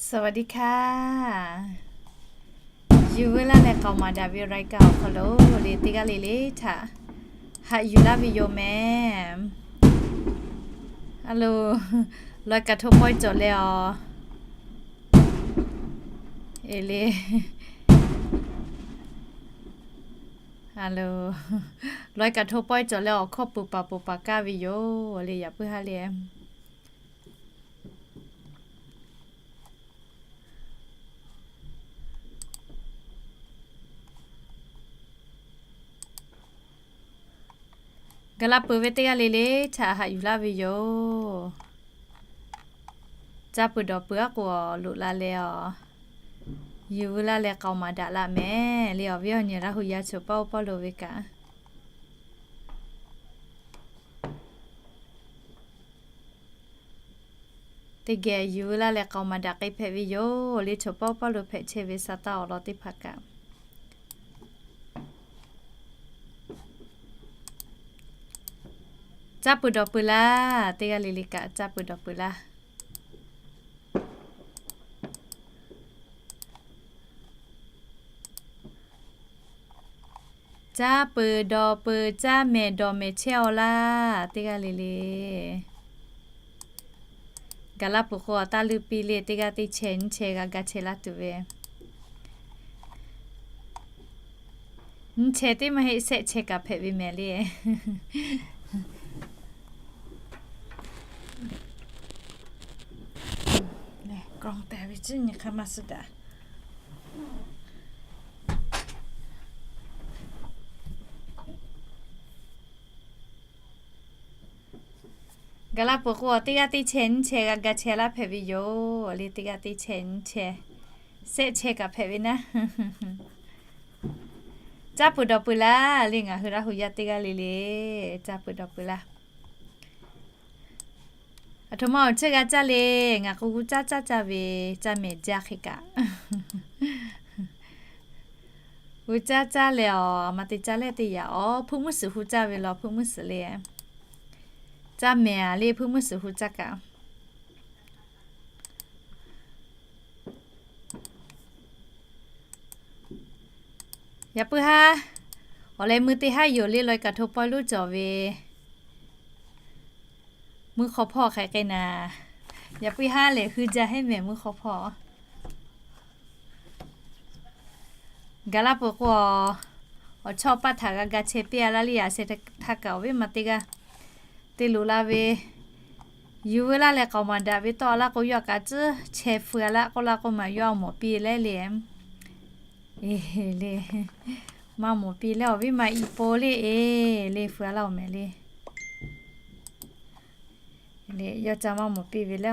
สวัสดีค่ะ Yuˬ veu laˇ leh k'aoˍ maˍ daꞈ ve รายการ awˬ hk'aw lo le teˇ g'aˇ le le htaꞈ haꞈ yuˬ laˇ ve yoˬ mehˍ. Alo, ลอยกระทง pawehˇ cawˬ leh awˬ, e le, alo, ลอยกระทง pawehˇ cawˬ leh awˬ hkawˇ peuˬ paˍ peuˬ paˍ kaˇ ve yoˬ le, yaꞈ puiˉ haˉ le. Gaˬ la peuˬ ve teˇ g'aˇ le le htaꞈ haꞈ yuˬ laˇ ve yoˬ. Caˇ peuˬ dawˬ peuˬ aˉ k'o loꞈ la leh awˬ, yuˬ veu laˇ leh k'aoˍ maˍ daꞈ laˇ mehˍ le. Awˬ viˉ awˬ nyi Laˇ hu yaˇ choˬ pawˆ oˇ pawˆ lo ve kaꞈ, teˇ geh yuˬ veu laˇ leh k'aoˍ maˍ daꞈ k'ai hpehꞈ ve yoˬ le. Choˬ pawˆ oˇ pawˆ lo hpehꞈ chehˇ ve sa taˇ awˬ lawn teˇ hpaˍ kaꞈ, caˇ peuˬ dawˬ peuˬ laˇ, teˇ g'aˇ le le kaꞈ caˇ peuˬ dawˬ peuˬ laˇ. Caˇ peuˬ dawˬ peuˬ, caˇ mehˍ dawˬ mehˍ chehˇ awˬ laˇ, teˇ g'aˇ le le. Gaˬ la peuˬ k'o, taˇ leuˇ piˇ le, teˇ g'aˇ teˇ chehˇ nyiˇ chehˇ g'a ga chehˇ laˇ tuˬ ve. Nyiˇ chehˇ teˇ maˇ heˆ, shehˆ chehˇ kaꞈ hpehꞈ ve mehˍ le. Gaˬ la peuˬ k'o, teˇ g'aˇ teˇ chehˇ nyiˇ chehˇ g'a ga chehˇ laˇ hpehꞈ ve yoˬ le. Teˇ g'aˇ teˇ chehˇ nyiˇ chehˇ, shehˆ chehˇ kaꞈ hpehꞈ ve naˉ. Caˇ peuˬ dawˬ peuˬ laˇ le, ngaˬ hui Laˇ hu yaˇ teˇ g'aˇ le le. Caˇ peuˬ dawˬ peuˬ laˇ. Aˬ htoꞈ ma awˬ chehˇ g'a caˇ le. Ngaˬ k'o g'uˇ caˇ caˇ caˇ ve, caˇ mehˍ jaˇ hk'e kaꞈ, g'uˇ caˇ caˇ leh awˬ, aˬ ma te caˇ leh teˇ yaꞈ awˬ, hpuiˇ muiˉ suhˍ hu caˇ ve law, hpuiˇ muiˉ suhˍ le. Caˇ mehˍ a le, hpuiˇ muiˉ suhˍ hu caˇ kaꞈ. Yaꞈ puiˉ haˉ, awˬ leh mui teˇ haˉ yoˬ le, ลอยกระทง pawehˇ lonˉ cawˬ ve mui hk'aw hpawˇ hk'e k'ai naˍ. Yaꞈ puiˉ haˉ lehˬ, hui jaˇ heˆ mehˍ mui hk'aw hpawˇ. Gaˬ la peuˬ k'o, awˬ chawˇ paˇ htaꞈ g'a ga chehˇ piˇ a laˇ le. Yaꞈ sheh htaˇ kaꞈ awˬ viˉ ma teˇ g'aˇ te loꞈ la ve, yuˬ veu laˇ leh k'aoˍ maˍ daꞈ ve tawˆ a laˇ k'o, yawˇ kaꞈ tcuhˉ chehˇ feu a laˇ k'oˆ laˇ k'oˆ ma, yawˇ a mawˬ piˇ leh le. E le, maˇ mawˬ piˇ leh awˬ viˉ ma i po le, e le, feu a laˇ awˬ mehˍ le. Yawˇ ca maˇ mawˬ piˇ ve le.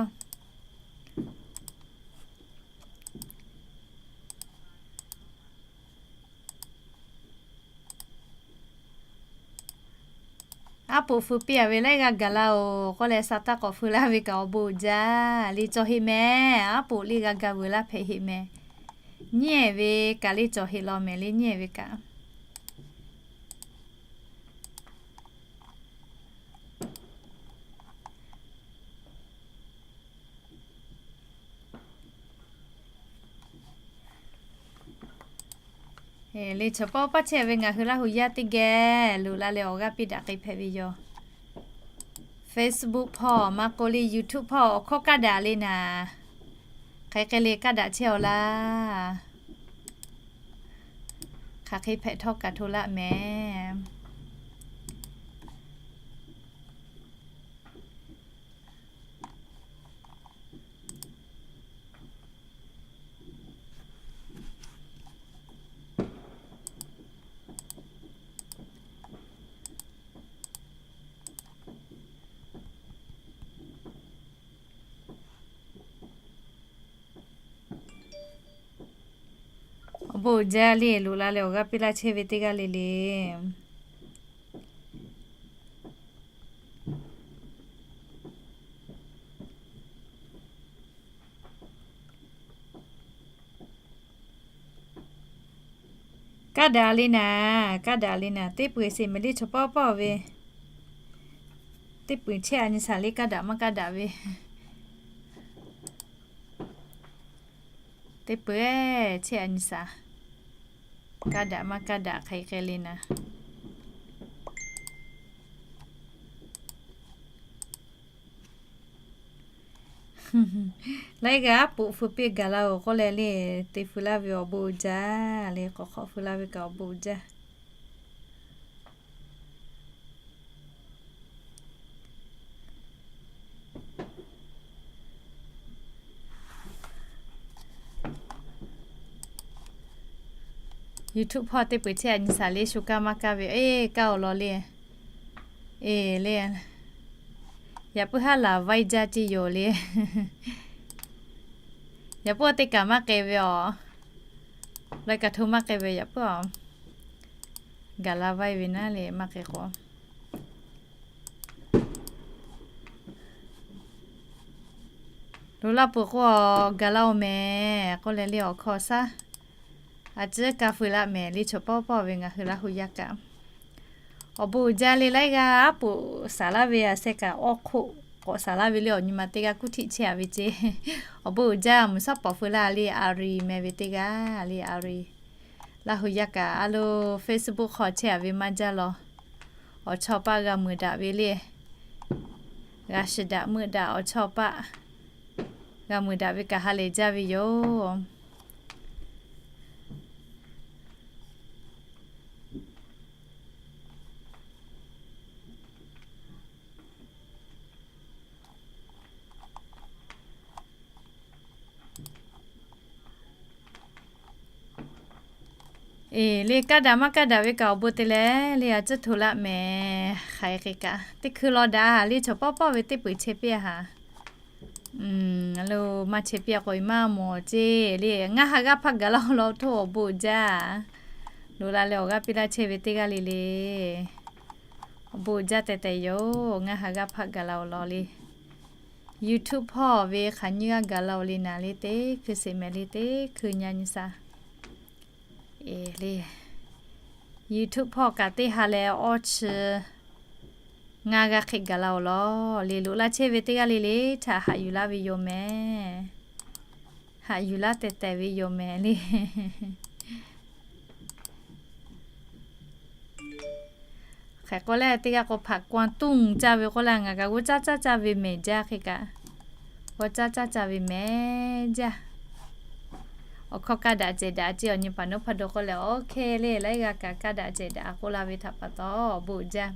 Aˉ poꞈ feu piˇ a ve leh g'a gaˬ laˇ oˬ k'oˆ leh, sa taˇ k'awꞈ feu laˇ ve kaꞈ awˬ bon uiˍ jaˇ le. Cawˬ heˆ mehˍ, aˉ poꞈ le g'a ga veuˬ laˇ hpehꞈ heˆ mehˍ. Nyiˉ ehˍ ve kaꞈ le cawˬ heˆ law mehˍ le, nyiˉ ehˍ ve kaꞈ. Le chaw pawˆ pawˆ chehˇ ve ngaˬ hui Laˇ hu yaˇ teˇ geh loꞈ la leh awˬ g'aˇ piˇ daꞈ k'ai hpehꞈ ve yoˬ. Facebook hpawˇ maˇ k'oˆ le, YouTube hpawˇ awˬ hkawˇ kaˇ daꞈ le naˍ. Hk'aˬ hk'e le kaˇ daꞈ chehˇ awˬ laˇ. Hk'aˬ hk'e hpehꞈ htawˇ kaꞈ hto laˆ mehˍ. Awˬ bon uiˍ jaˇ le, loꞈ la leh awˬ g'aˇ piˇ laˇ chehˇ ve teˇ g'aˇ le le. Kaˇ daꞈ le naˍ, kaˇ daꞈ le naˍ. Teˇ peuˬ sheˍ mehˍ le, chaw pawˆ pawˆ ve teˇ peuˬ chehˇ a nyi shaˍ le, kaˇ daꞈ maˇ kaˇ daꞈ ve. Teˇ peuˬ chehˇ a nyi shaˍ. Kaˇ daꞈ maˇ kaˇ daꞈ hk'aˬ hk'e le naˍ. Laiˉ g'aˇ aˉ poꞈ feu piˇ gaˬ la-oˬ k'oˆ leh le, te feu laˇ ve awˬ bon uiˍ jaˇ le, k'awꞈ hk'awꞈ feu laˇ ve kaꞈ awˬ bon uiˍ jaˇ. YouTube hpawˇ teˇ peuˬ chehˇ a nyi shaˍ le, shu kaˇ maˇ kaˇ ve, eˇ, kaˇ awˬ lawn le. Eˬ le, yaꞈ puiˉ haˉ laˬ vaiˇ jaˇ ce yoˬ le. Yaꞈ puiˉ teˇ kaꞈ maˇ k'ai ve aˬ. Laiˉ kaꞈ hto maˇ k'ai ve yaꞈ puiˉ aˬ. Gaˬ la vaiˇ ve naˉ le maˇ k'ai k'o. Lo laˇ peuˬ k'o, gaˬ la-oˬ mehˍ k'oˆ leh le awˬ hkawˇ shaˉ. A ciˉ kaˇ feu laˇ mehˍ le, chaw pawˆ pawˆ ve ngaˬ hui Laˇ hu yaˇ kaꞈ. Awˬ bon uiˍ jaˇ le, laiˉ g'aˇ aˉ poꞈ saˍ laˇ ve a seh kaꞈ awˇ hk'oˆ k'awꞈ saˍ laˇ ve le, awˬ nyi ma teˇ g'aˇ kuˉ htiˆ chehˇ a ve ce. Awˬ bon uiˍ jaˇ, mvuhˬ shaˉ pawˍ feu laˇ le, Ari meh ve teˇ g'aˇ le, Ari. Laˇ hu yaˇ kaꞈ a lo Facebook hk'aw chehˇ a ve maˇ jaˇ law. Awˬ chawˇ paˆ g'a meuˍ daꞈ ve le. G'a shiˍ daꞈ meuˆ daꞈ awˬ chawˇ paˆ g'a meuˍ daꞈ ve kaꞈ ha lehˬ jaˇ ve yoˬ. Eˬ, le kaˇ daꞈ maˇ kaˇ daꞈ ve kaꞈ awˬ bon te leh le, a ciˉ hto laˇ mehˍ. Hk'aˬ hk'e kaꞈ teˇ hkui law daꞈ a le, chaw pawˆ pawˆ ve teˇ peuˬ chehˇ piˇ a haˍ. A lo maˇ chehˇ piˇ a k'o, maˇ mawˬ ceˇ le. Ngaˇ ha g'aˇ hpaˇ gaˬ la-oˬ law, htoˇ awˬ bon uiˍ jaˇ. Lo la leh awˬ g'aˇ piˇ laˇ chehˇ ve teˇ g'aˇ le le, awˬ bon uiˍ jaˇ tehꞈ tehꞈ yoˬ. Ngaˇ ha g'aˇ hpaˇ gaˬ la-oˬ law le. YouTube hpawˇ ve hk'aˬ nyiˇ g'aˇ gaˬ la-oˬ le naˍ le, teˇ hkui sheˍ mehˍ le, teˇ hkui nyi a nyi shaˍ. Eˬ le, YouTube hpawˇ kaꞈ teˇ ha leh awˇ chi ngaˇ g'aˇ hk'e gaˬ la-oˬ law le. Loꞈ laˇ chehˇ ve teˇ g'aˇ le le htaꞈ haꞈ yuˬ laˇ ve yoˬ mehˍ. Haꞈ yuˬ laˇ tehꞈ tehꞈ ve yoˬ mehˍ le. Hk'e k'o leh teˇ g'aˇ k'o hpaꞈ กวางตุ้ง caˇ ve k'oˆ leh ngaˬ kaꞈ g'uˇ caˇ caˇ caˇ ve mehˍ jaˇ hk'e kaꞈ, g'uˇ caˇ caˇ caˇ ve mehˍ jaˇ. Awˬ hkawˇ kaˇ daꞈ cehˬ daꞈ ce awˬ nyi paˍ nawˉ hpaˇ daw k'oˆ leh, OK le, laiˉ g'aˇ kaꞈ kaˇ daꞈ cehˬ daꞈ k'oˆ la ve htaꞈ pa taw awˬ bon uiˍ jaˇ.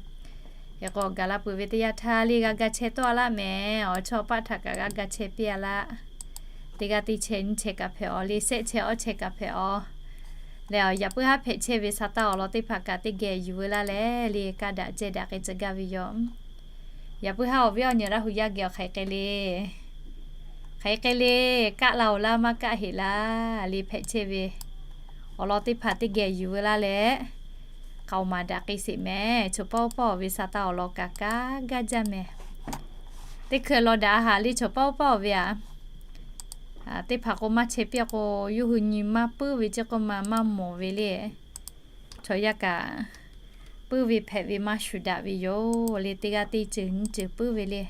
Hk'e k'o gaˬ la peuˬ ve teˇ yanˇ htaˇ le g'a ga chehˇ tawˆ a laˇ mehˍ. Awˬ chawˇ paˆ htaꞈ kaꞈ g'a ga chehˇ piˇ a laˇ. Teˇ g'aˇ teˇ chehˇ nyiˇ chehˇ kaꞈ hpehꞈ-aw le, shehˆ chehˇ awˇ chehˇ kaꞈ hpehꞈ-aw. Leh yaꞈ puiˉ haˉ hpehꞈ chehˇ ve sa taˇ awˬ lawn teˇ hpaˍ kaꞈ teˇ geh yuˬ veu laˇ leh le, kaˇ daꞈ cehˬ daꞈ k'ai tcuh gaˇ ve yoˬ. Yaꞈ puiˉ haˉ awˬ viˉ awˬ nyi Laˇ hu yaˇ geh awˬ hk'aˬ hk'e le, hk'aˬ hk'e le, kaˆ la-oˬ laˇ maˇ kaˆ heꞈ laˇ le, hpehꞈ chehˇ ve awˬ lawn teˇ hpaˍ teˇ geh yuˬ veu laˇ leh, k'aoˍ maˍ daꞈ k'ai sheˍ mehˍ. Chaw pawˆ pawˆ ve sa taˇ awˬ lawn kaꞈ kaˇ gaˇ jaˇ mehˍ. Teˇ hkui law daꞈ a haˍ le, chaw pawˆ pawˆ ve a teˇ hpaˍ k'o maˇ chehˇ piˇ k'o, yawˇ hui nyi maˇ puiˉ ve ceˇ k'oˆ ma maˇ mawˬ ve le. Chaw yaˇ kaꞈ puiˉ ve hpehꞈ ve maˇ shuˍ daꞈ ve yoˬ le. Teˇ g'aˇ teˇ ceuˬ nyiˇ ceuˬ puiˉ ve le.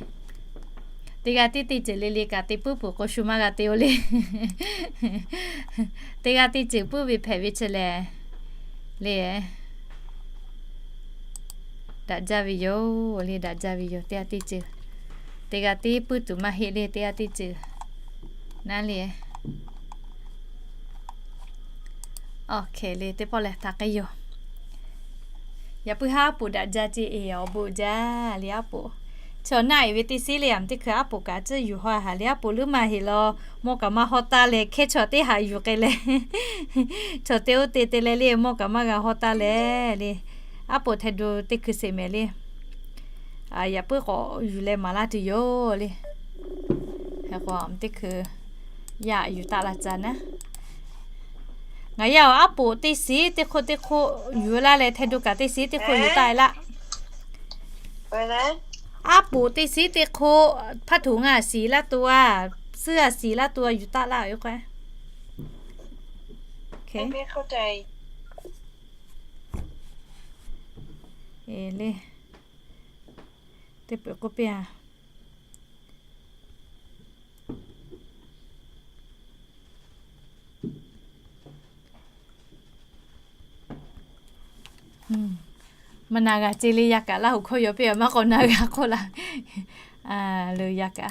Teˇ g'aˇ teˇ teˇ ceuˬ le le kaꞈ te puiˉ peuˬ k'o shu maˇ g'a te-o le. Teˇ g'aˇ teˇ ceuˬ puiˉ ve hpehꞈ ve chi lehˬ le, daꞈ jaˇ ve yoˬ le, daꞈ jaˇ ve yoˬ. Teˇ g'aˇ teˇ ceuˬ, teˇ g'aˇ teˇ puiˉ tuˬ maˇ heˆ le, teˇ g'aˇ teˇ ceuˬ naˉ le. Awˬ hkeh le teˇ pawˆ lehˬ htaꞈ k'ai yoˬ. Yaꞈ puiˉ haˉ aˉ poꞈ daꞈ jaˇ ce eˬ, awˬ bon jaˇ le aˉ poꞈ. Chaw naˆ eˍ ve teˇ shiˉ le, aˬ teˇ hkui aˉ poꞈ kaꞈ tcuhˉ yuˬ haw a haˍ le, aˉ poꞈ leuˉ maˇ heˆ law, mawˇ kaꞈ maˇ hawˇ taˇ leh, hkehˉ chaw teˇ haꞈ yuˬ k'ai leh, chaw te oˇ te te leh le, mawˇ kaꞈ maˇ g'a hawˇ taˇ leh le, aˉ poꞈ htaꞈ do teˇ hkui sheˍ mehˍ le. Yaꞈ puiˉ k'awꞈ yuˬ leh maˍ laˇ tuˬ yoˬ le. Hk'e k'o teˇ hkui yaꞈ yuˬ taˆ la ca naˉ. Ngaˬ yaˇ-oˬ, aˉ poꞈ teˇ shiˉ teˇ hk'oˆ teˇ hk'oˆ yuˬ laˇ leh, htaˇ do kaꞈ teˇ shiˉ teˇ hk'oˆ yuˬ taˆ e laˇ. Aˉ poꞈ teˇ shiˉ teˇ hk'oˆ, hpaˇ htoꞈ ngaˇ a shiˍ laˇ to a, suhˉ a shiˍ laˇ to a yuˬ taˆ laˇ ve k'o. Le, teˇ peuˬ k'oˆ piˇ a. Maˇ na g'a ce le, yaˇ kaꞈ Laˇ huˍ hkawˇ yaw piˇ a, maˇ k'awꞈ na g'a k'oˆ la. Lo yaˇ kaꞈ,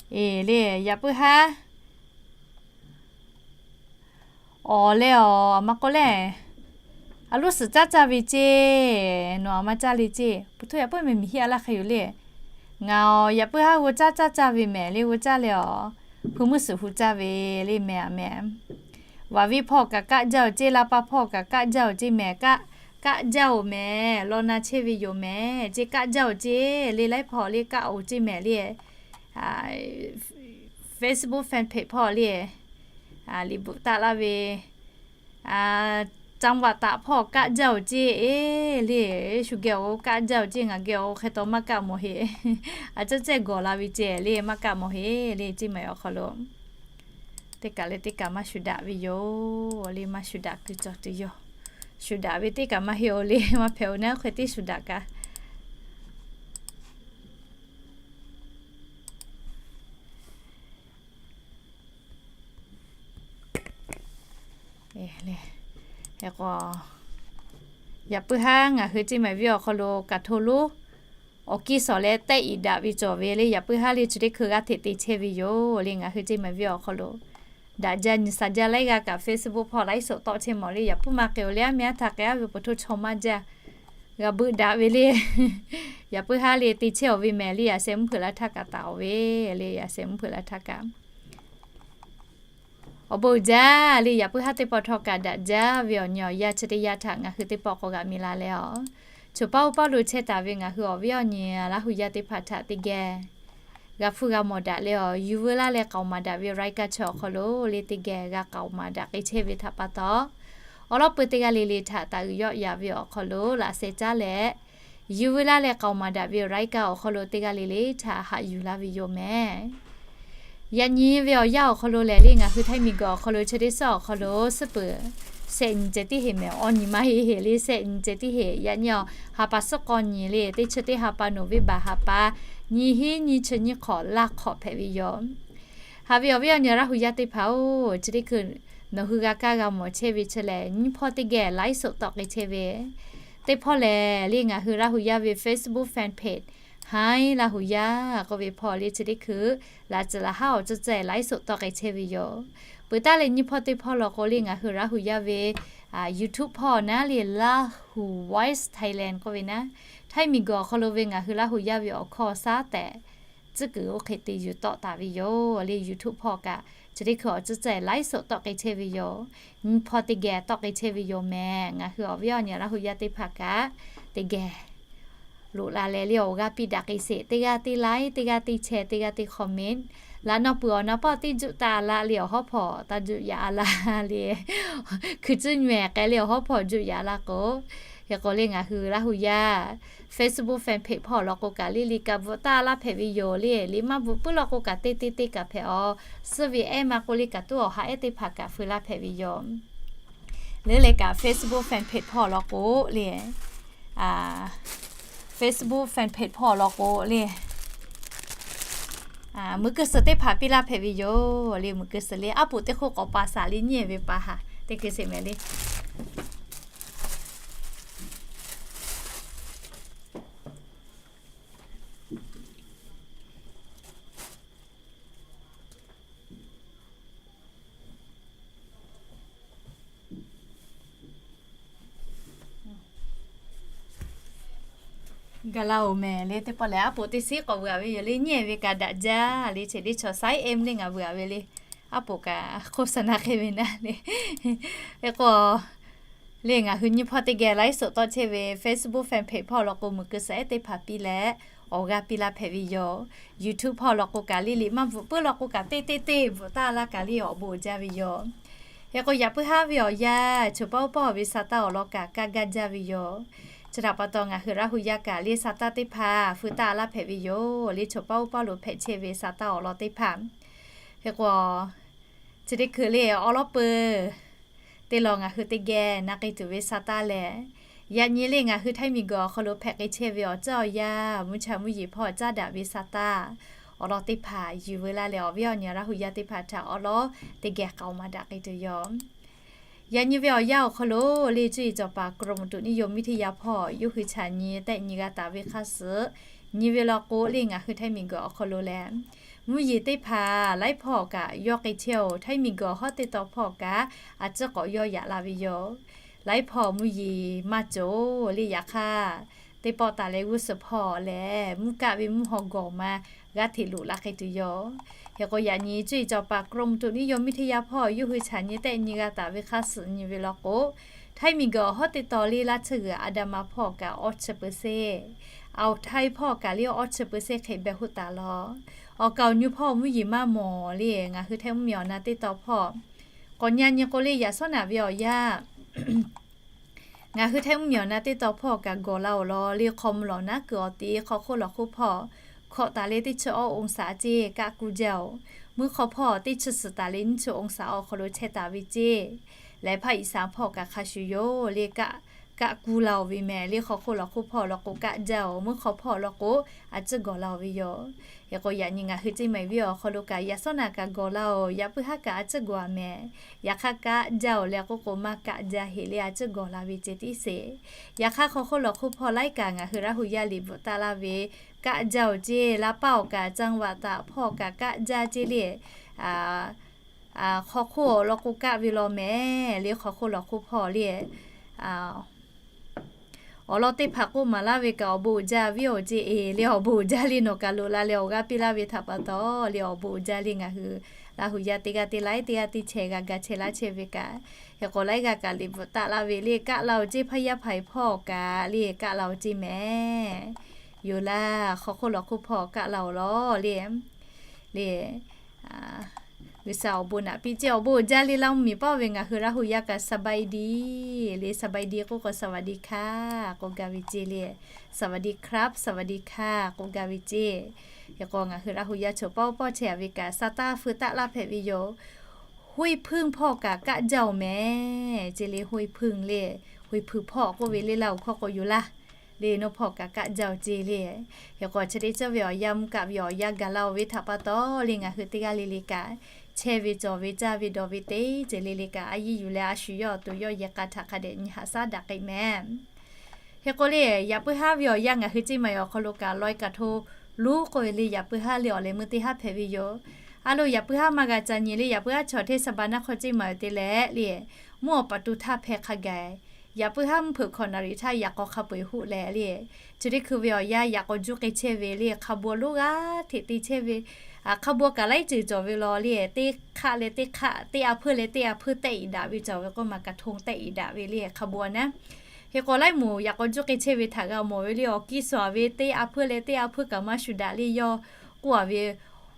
eˬ le, yaꞈ puiˉ haˉ awˬ leh awˬ maˇ k'oˆ leh, a loˉ suhˍ caˇ caˇ ve ce. Nawˬ a maˇ caˇ le ce. Pu htoˇ yaꞈ puiˉ meh miˬ hiˆ a laˇ hk'e yoˬ le. Ngaˬ awˬ yaꞈ puiˉ haˉ g'uˇ caˇ caˇ caˇ ve mehˍ le, g'uˇ caˇ leh awˬ, hpu mvuhˇ suhˍ hu caˇ ve le mehˍ a mehˍ. Vaꞈ viˉ hpawˇ kaꞈ kaˆ jaˇ oˬ ce, laˇ paˇ hpawˇ kaꞈ kaˆ jaˇ oˬ ce mehˍ, kaˆ, kaˆ jaˇ oˬ mehˍ, law na chehˇ ve yoˬ mehˍ ce, kaˆ jaˇ oˬ ce le, laiˉ hpawˇ le kaˆ oˬ ce mehˍ le. Facebook fan page hpawˇ le, liꞈ bvuhꞈ taˆ laˇ ve, จังหวัดตาก hpawˇ kaˆ jaˇ oˬ ce, e le, shu geh oˬ kaˆ jaˇ oˬ ce, ngaˬ geh oˬ hk'e taw maˇ kaˆ mawˬ heˆ. A cehˇ cehˇ gawˬ la ve ce le, maˇ kaˆ mawˬ heˆ le, ceˇ ma awˬ hk'aw lo teˇ kaꞈ leh teˇ kaꞈ maˇ shu daꞈ ve yoˬ le, maˇ shu daꞈ kuiˬ cawˬ tuˬ yoˬ. Shu daꞈ ve teˇ kaꞈ maˇ heˆ oˬ le, maˇ hpehꞈ oˬ naˉ hk'e teˇ shu daꞈ kaꞈ Yaꞈ puiˉ haˉ ngaˬ hui ceˇ ma viˉ awˬ hk'aw lo kaꞈ hto lonˉ awˬ kiˇ shawˍ leh tehˆ iˍ daꞈ ve cawˬ ve le, yaꞈ puiˉ haˉ le chi teˇ hkui g'aˇ hteꞈ te chehˇ ve yoˬ le, ngaˬ hui ceˇ ma viˉ awˬ hk'aw lo. Daꞈ jaˇ nyi sa jaˇ laiˉ g'aˇ kaꞈ Facebook hpawˇ laiˉ soꞈ tawˆ chehˇ mawˬ le, yaꞈ puiˉ maˇ k'ai oˬ le, aˉ meh aˉ htaꞈ k'ai aˉ ve pa hto chaw maˇ jaˇ. G'a beuꞈ daꞈ ve le. Yaꞈ puiˉ haˉ le te chehˇ awˬ ve mehˍ le, yaꞈ sheh mvuhˇ hpeuꞈ la htaˇ kaꞈ taˍ awˬ ve le, yaꞈ sheh mvuhˇ hpeuꞈ la htaˇ kaꞈ awˬ bon uiˍ jaˇ le, yaꞈ puiˉ haˉ teˇ pawˆ htawˇ kaꞈ daꞈ jaˇ ve awˬ nyi awˬ yanˇ chi teˇ yanˇ htaꞈ ngaˬ hui teˇ pawˆ k'awꞈ g'aꞈ mi la leh a, choˬ paˇ oˇ paˇ lo chehˇ taˍ ve ngaˬ hui awˬ viˉ awˬ nyi Laˇ huˍ yaˇ teˇ hpaˍ htaꞈ teˇ geh g'a hpfuhˇ g'a mawˬ daꞈ leh a, yuˬ veu laˇ leh k'aoˍ maˍ daꞈ ve รายการ chi awˬ hk'aw lo le teˇ geh g'a k'aoˍ maˍ daꞈ k'ai chehˇ ve htaꞈ pa taw, awˬ lawn pui teˇ g'aˇ le le htaꞈ taˍ uiˍ yawˆ yan ve awˬ hk'aw lo laꞈ sheh caˉ leh, yuˬ veu laˇ leh k'aoˍ maˍ daꞈ ve รายการ awˬ hk'aw lo teˇ g'aˇ le le htaꞈ haꞈ yuˬ laˇ ve yoˬ mehˍ. Yaꞈ nyi ve awˬ yanˇ awˬ hk'aw lo lehˬ le, ngaˬ hui Htaiˇ miˬguiˬ awˬ hk'aw lo chi teˇ suhˉ awˬ hk'aw lo suhˉ peuˬ shehˆ nyi ceh tiˉ heˍ mehˍ, awˬ nyi maˇ heˆ heˆ le, shehˆ nyi ceh tiˉ heˍ. Yaꞈ nyi a, ha pa suhˉ k'awˇ nyi le, teˇ chi teˇ ha pa November ha pa nyiˇ hinˉ nyiˇ chi nyiˇ hk'awꞈ laˇ hk'awꞈ hpehꞈ ve yoˬ. Haꞈ ve awˬ viˉ awˬ nyi Laˇ huˍ yaˇ teˇ hpaˍ oˬ, chi teˇ hkui nawˬ hui g'a kaˇ g'a mawˬ chehˇ ve chi lehˬ, nyiˇ hpawˇ teˇ geh laiˉ soꞈ tawˆ k'ai chehˇ ve, teˇ hpawˇ lehˬ le ngaˬ hui Laˇ huˍ yaˇ ve Facebook fan page Htaiˇ Laˇ huˍ yaˇ k'oˆ ve hpawˇ le chi teˇ hkui laꞈ tcuhˍ laꞈ haˉ awˬ tcuhˉ ceh laiˉ soꞈ tawˆ k'ai chehˇ ve yoˬ. Peuˬ taˉ leh nyiˇ hpawˇ teˇ hpawˇ law k'o le ngaˬ hui Laˇ huˍ yaˇ ve YouTube hpawˇ naˉ le Laˇ huˍ Voice Thailand k'oˆ ve naˉ, Htaiˇ miˬguiˬ awˬ hk'aw lo ve ngaˬ hui Laˇ huˍ yaˇ ve awˬ hkawˇ shaˉ tehꞈ tcuhˉ kuiˬ oˇ hk'e te yuˬ tawˆ taˍ ve yoˬ le. YouTube hpawˇ kaꞈ chi teˇ hkui awˬ tcuhˉ ceh laiˉ soꞈ tawˆ k'ai chehˇ ve yoˬ. Nyiˇ hpawˇ teˇ geh tawˆ k'ai chehˇ ve yoˬ mehˍ. Ngaˬ hui awˬ viˉ awˬ nyi Laˇ huˍ yaˇ teˇ hpaˍ kaꞈ teˇ geh loꞈ la leh le awˬ g'aˇ piˇ daꞈ k'ai sheˍ. Teˇ g'aˇ teˇ like, teˇ g'aˇ teˇ share, teˇ g'aˇ teˇ comment, laꞈ naw puiˍ awˬ na pawˆ teˇ juˆ taˇ laˇ le awˬ hawˉ hpawˇ taˇ juˆ yaꞈ a laˇ le. Hkui cuˇ nyi mehˍ k'ai le awˬ hawˉ hpawˇ juˆ yaꞈ la k'o, hk'e k'o le ngaˬ hui Laˇ huˍ yaˇ Facebook fan page hpawˇ awˬ lawn k'o kaꞈ le le kaꞈ bvuhꞈ taˇ laˇ hpehꞈ ve yoˬ le. Le maˇ bvuhꞈ puiˉ law k'o kaꞈ teˇ teˇ teˇ kaꞈ hpehꞈ a, suh ve ehˉ maˇ k'oˆ le kaꞈ tuˉ awˬ ha ehˉ teˇ hpaˍ kaꞈ feu laˇ hpehꞈ ve yoˬ. Leuˉ leh kaꞈ Facebook fan page hpawˇ awˬ lawn k'o le, Facebook fan page hpawˇ awˬ lawn k'o le, muiˬ keu suhˍ teˇ hpaˍ piˇ laˇ hpehꞈ ve yoˬ le. Muiˬ keu suhˍ le aˉ poꞈ teˇ hk'oˆ k'awꞈ pa shaˍ le nyi ve pa haˍ teˇ hkui sheˍ mehˍ le. Gaˬ la oˬ mehˍ le, teˇ pawˆ lehˬ aˉ poꞈ teˇ shiˉ k'awꞈ veuꞈ a ve yoˬ le. Nyi ve kaꞈ daꞈ jaˇ le, cheꞈ teˇ chaw saiˉ em le ngaˬ veuꞈ a ve le. Aˉ poꞈ kaꞈ โฆษณา hk'e ve naˉ le. Hk'e k'o le ngaˬ hui nyiˇ hpawˇ teˇ geh laiˉ soꞈ tawˆ chehˇ ve Facebook fan page hpawˇ awˬ lawn k'o muiˬ keu suhˍ ehˉ teˇ hpaˍ piˇ leh awˬ g'aˇ piˇ laˇ hpehꞈ ve yoˬ. YouTube hpawˇ awˬ lawn k'o kaꞈ le le maˇ bvuhꞈ puiˉ law k'o kaꞈ teˇ teˇ teˇ bvuhꞈ taˇ laˇ kaꞈ le awˬ bon uiˍ jaˇ ve yoˬ. Hk'e k'o yaꞈ puiˉ haˉ ve awˬ yanˇ choˬ paˇ oˇ paˇ ve sa taˇ awˬ lawn kaꞈ kaˇ gaˇ jaˇ ve yoˬ. Chi htaꞈ pa taw ngaˬ hui Laˇ huˍ yaˇ kaꞈ le sa taˇ teˇ hpaˍ feu taˇ laˇ hpehꞈ ve yoˬ le. Choˬ paˇ oˇ paˇ lo hpehꞈ chehˇ ve sa taˇ awˬ lawn teˇ hpaˍ. Hk'e k'o chi teˇ hkui le awˬ lawn peuˬ teˇ lawn ngaˬ hui teˇ geh na k'ai tuˬ ve sa taˇ lehˬ, yaꞈ nyi le ngaˬ hui Htaiˇ miˬguiˬ awˬ hk'aw lo hpehꞈ k'ai chehˇ ve awˬ ceuˬ awˬ yanˇ mvuhˇ cha mvuhˇ yeˬ hpawˇ caˉ daꞈ ve sa taˇ awˬ lawn teˇ hpaˍ yuˬ veu laˇ leh awˬ viˉ awˬ nyi Laˇ huˍ yaˇ teˇ hpaˍ htaꞈ awˬ lawn teˇ geh k'aoˍ maˍ daꞈ k'ai tuˬ yoˬ. Yaꞈ nyi ve awˬ yanˇ awˬ hk'aw lo le, cuˇ yiˍ cawˬ paˍ กรมอุตุนิยมวิทยา hpawˇ yawˇ hui chaꞈ nyi tehˆ nyi g'a taˍ ve hk'a suhˍ, nyi ve law k'o le, ngaˬ hui Htaiˇ miˬguiˬ awˬ hk'aw lo lehˬ, mvuhˇ yeˬ teˇ hpaˍ laiˉ hpawˇ kaꞈ yawˇ k'ai chehˇ-oˬ. Htaiˇ miˬguiˬ awˬ hawˉ teˇ taw hpawˇ kaꞈ a ciˉ k'awꞈ yawˇ yaꞈ la ve yoˬ. Laiˉ hpawˇ mvuhˇ yeˬ maˇ cawˬ le. Yaꞈ hk'aˇ, teˇ pawˆ taˍ leh g'uˇ suhˍ hpawˇ lehˬ, mvuhˇ kaˆ ve mvuhˇ haw gawˬ ma g'aˇ hteꞈ loꞈ la k'ai tuˬ yoˬ. Hk'e k'o, yaꞈ nyi cuˇ yiˍ cawˬ paˍ กรมอุตุนิยมวิทยา hpawˇ yawˇ hui chaꞈ nyi tehˆ nyi g'a taˍ ve hk'a suhˍ nyi ve law k'o, Htaiˇ miˬguiˬ awˬ hawˉ teˇ taw le, laˇ tsuhˇ g'uiˬ Adama hpawˇ kaꞈ awˇ chi เปอร์เซ็นต์, Awˬ Htaiˇ hpawˇ kaꞈ le awˇ chi เปอร์เซ็นต์ hk'e beh hoˆ taˍ law. Awˬ kaˍ awˬ nyu hpawˇ mvuhˇ yeˬ maˇ mawˬ le. Ngaˬ hui Htaiˇ mvuhˇ miˬ awˬ na teˇ taw hpawˇ k'awꞈ nyi nyi k'o le, yaꞈ shawˉ naꞈ ve awˬ yanˇ ngaˬ hui Htaiˇ mvuhˇ miˬ awˬ na teˇ taw hpawˇ kaꞈ gawˬ la-oˬ law le. Hk'aw mvuh lawˬ naˉ kuiˬ awˬ te hk'aw hk'oˆ lawˬ hk'oˆ hpawˇ hkawꞈ taˍ le teˇ chi awˇ องศา ceˇ kaˆ kuˇ jaˇ-oˬ. Mvuhˇ hk'aw hpawˇ teˇ chi suhˍ taˍ le nyiˇ chi องศา awˬ hk'aw lo chehˇ taˍ ve ceˇ. Lehˬ hpaˇ อีสาน hpawˇ kaꞈ hk'a shuˍ yoˬ le, kaˆ kuˇ la-oˬ ve mehˍ le. Hk'aw hk'oˆ lawˬ hk'oˆ hpawˇ law k'o kaˆ jaˇ-oˬ, mvuhˇ hk'aw hpawˇ law k'o a ciˉ gawˬ la-oˬ ve yoˬ. Hk'e k'o, yaꞈ nyi ngaˬ hui ceˇ maˬ ve awˬ hk'aw lo kaꞈ yaꞈ shawˉ naꞈ kaꞈ gawˬ la-oˬ, yaꞈ puiˉ haˉ kaꞈ a ciˉ gawˬ-a mehˍ. Yaꞈ hk'aˇ kaˆ jaˇ-oˬ leh k'oˆ k'o, maˇ kaˆ jaˇ heˍ le, a ciˉ gawˬ la ve ceˇ tiˉ sheˍ. Yaꞈ hk'aˇ hk'aw hk'oˆ lawˬ hk'oˆ hpawˇ laiˉ kaꞈ ngaˬ hui Laˇ hu yaˇ liꞈ bvuhꞈ taˆ laˇ ve kaˆ jaˇ-oˬ ceˇ. Laˇ paˆ awˬ kaꞈ จังหวัดตาก hpawˇ kaꞈ kaˆ jaˇ ceˇ le. Hk'aw hk'oˆ awˬ lawn k'o kaˆ ve law mehˍ le. Hk'aw hk'oˆ lawˬ hk'oˆ hpawˇ le awˬ lawn teˇ hpaˍ k'oˆ maˍ laˇ ve kaꞈ awˬ bon uiˍ jaˇ viˉ awˬ ceˇ e le. Awˬ bon uiˍ jaˇ le, nawˬ kaꞈ loꞈ la leh awˬ g'aˇ piˇ laˇ ve htaꞈ pa taw le, awˬ bon uiˍ jaˇ le. Ngaˬ hui Laˇ hu yaˇ teˇ g'aˇ teˇ laiˉ teˇ g'aˇ teˇ chehˇ g'a ga chehˇ laˇ chehˇ ve kaꞈ, hk'e k'o laiˉ g'aˇ kaꞈ liꞈ bvuhꞈ taˆ laˇ ve le, kaˆ la-oˬ ceˇ. Hpaˇ yaˇ hpaˍ hpawˇ kaꞈ le kaˆ la-oˬ ceˇ mehˍ. Yoˬ laˇ, hk'aw hk'oˆ lawˬ hk'oˆ hpawˇ kaˆ la-oˬ law le. Le G'uiˬsha awˬ bon naꞈ piˇ ceˇ. Awˬ bon uiˍ jaˇ le. Laˇ mvuhˇ miˬ paˆ ve ngaˬ hui Laˇ hu yaˇ kaꞈ สบายดี le, สบายดี k'oˆ k'o สวัสดีค่ะ k'oˆ gaˇ ve ceˇ le. สวัสดีครับ สวัสดีค่ะ k'oˆ gaˇ ve ceˇ. Hk'e k'o ngaˬ hui Laˇ hu yaˇ chaw pawˆ pawˆ chehˇ-a ve kaꞈ sa taˇ feu taˆ laˇ hpehꞈ ve yoˬ. ห้วยผึ้ง hpawˇ kaꞈ kaˆ jaˇ-oˬ mehˍ ceˇ le. ห้วยผึ้ง le, ห้วยผึ้ง hpawˇ k'oˆ ve le, Laˇ hu hkawˇ k'o yoˬ laˇ. Le nawˬ hpawˇ kaꞈ kaˆ jaˇ-oˬ ceˇ le. Hk'e k'o chi teˇ ceuˬ ve awˬ yanˇ mvuhˇ kaˆ ve awˬ yanˇ gaˬ laˇ-oˬ ve htaꞈ pa taw le, ngaˬ hui teˇ g'aˇ le le kaꞈ chehˇ ve cawˬ ve caˇ ve dawˬ ve teˇ ceuˬ le le kaꞈ a yiˇ yuˬ leh a shu yawˇ awˬ to yawˇ yehˬ k'a htaꞈ hk'a dehꞈ nyi haꞈ shaˉ daꞈ k'ai mehˍ. Hk'e k'o le, yaꞈ puiˉ haˉ ve awˬ yanˇ ngaˬ hui ceˇ maˬ awˬ hk'aw lo kaꞈ ลอยกระทง luˉ k'oˆ ve le, yaꞈ puiˉ haˉ le awˬ leh meuˇ teˇ haˉ hpehꞈ ve yoˬ. A lo, yaꞈ puiˉ haˉ maˇ g'a ca nyi le. Yaꞈ puiˉ haˉ chaw hteˇ สะพานนคร ceˇ maˬ-oˬ te leh le, mvuhˇ awˬ paˍ to htaˇ hpehˇ hk'a gaˬ, yaꞈ puiˉ haˉ mvuhˇ hpeuꞈ คอนกรีต htaˇ yaꞈ k'aw hk'a peu-eˬ hoˆ leh le, chi teˇ hkui ve awˬ yanˇ yaꞈ k'aw juˇ k'ai chehˇ ve le, hk'a bvuhˇ lonˉ g'aˇ hteꞈ te chehˇ ve, hk'a bvuhˇ kaꞈ laiˉ ceuˬ cawˬ ve law le, teˇ hk'aˆ leh teˇ hk'aˆ teˇ a hpuiˇ leh teˇ a hpuiˇ tehˆ iˍ daꞈ ve cawˬ ve k'oˆ maˬ, กระทง tehˆ iˍ daꞈ ve le hk'a bvuhˇ naˉ. Hk'e k'o laiˉ moˍ yaꞈ k'aw juˇ k'ai chehˇ ve htaꞈ g'a mawˬ ve le, awˬ kiˇ suhˍ ve teˇ a hpuiˇ leh teˇ a hpuiˇ kaꞈ maˇ shu daꞈ le, yawˇ k'oˆ-a ve,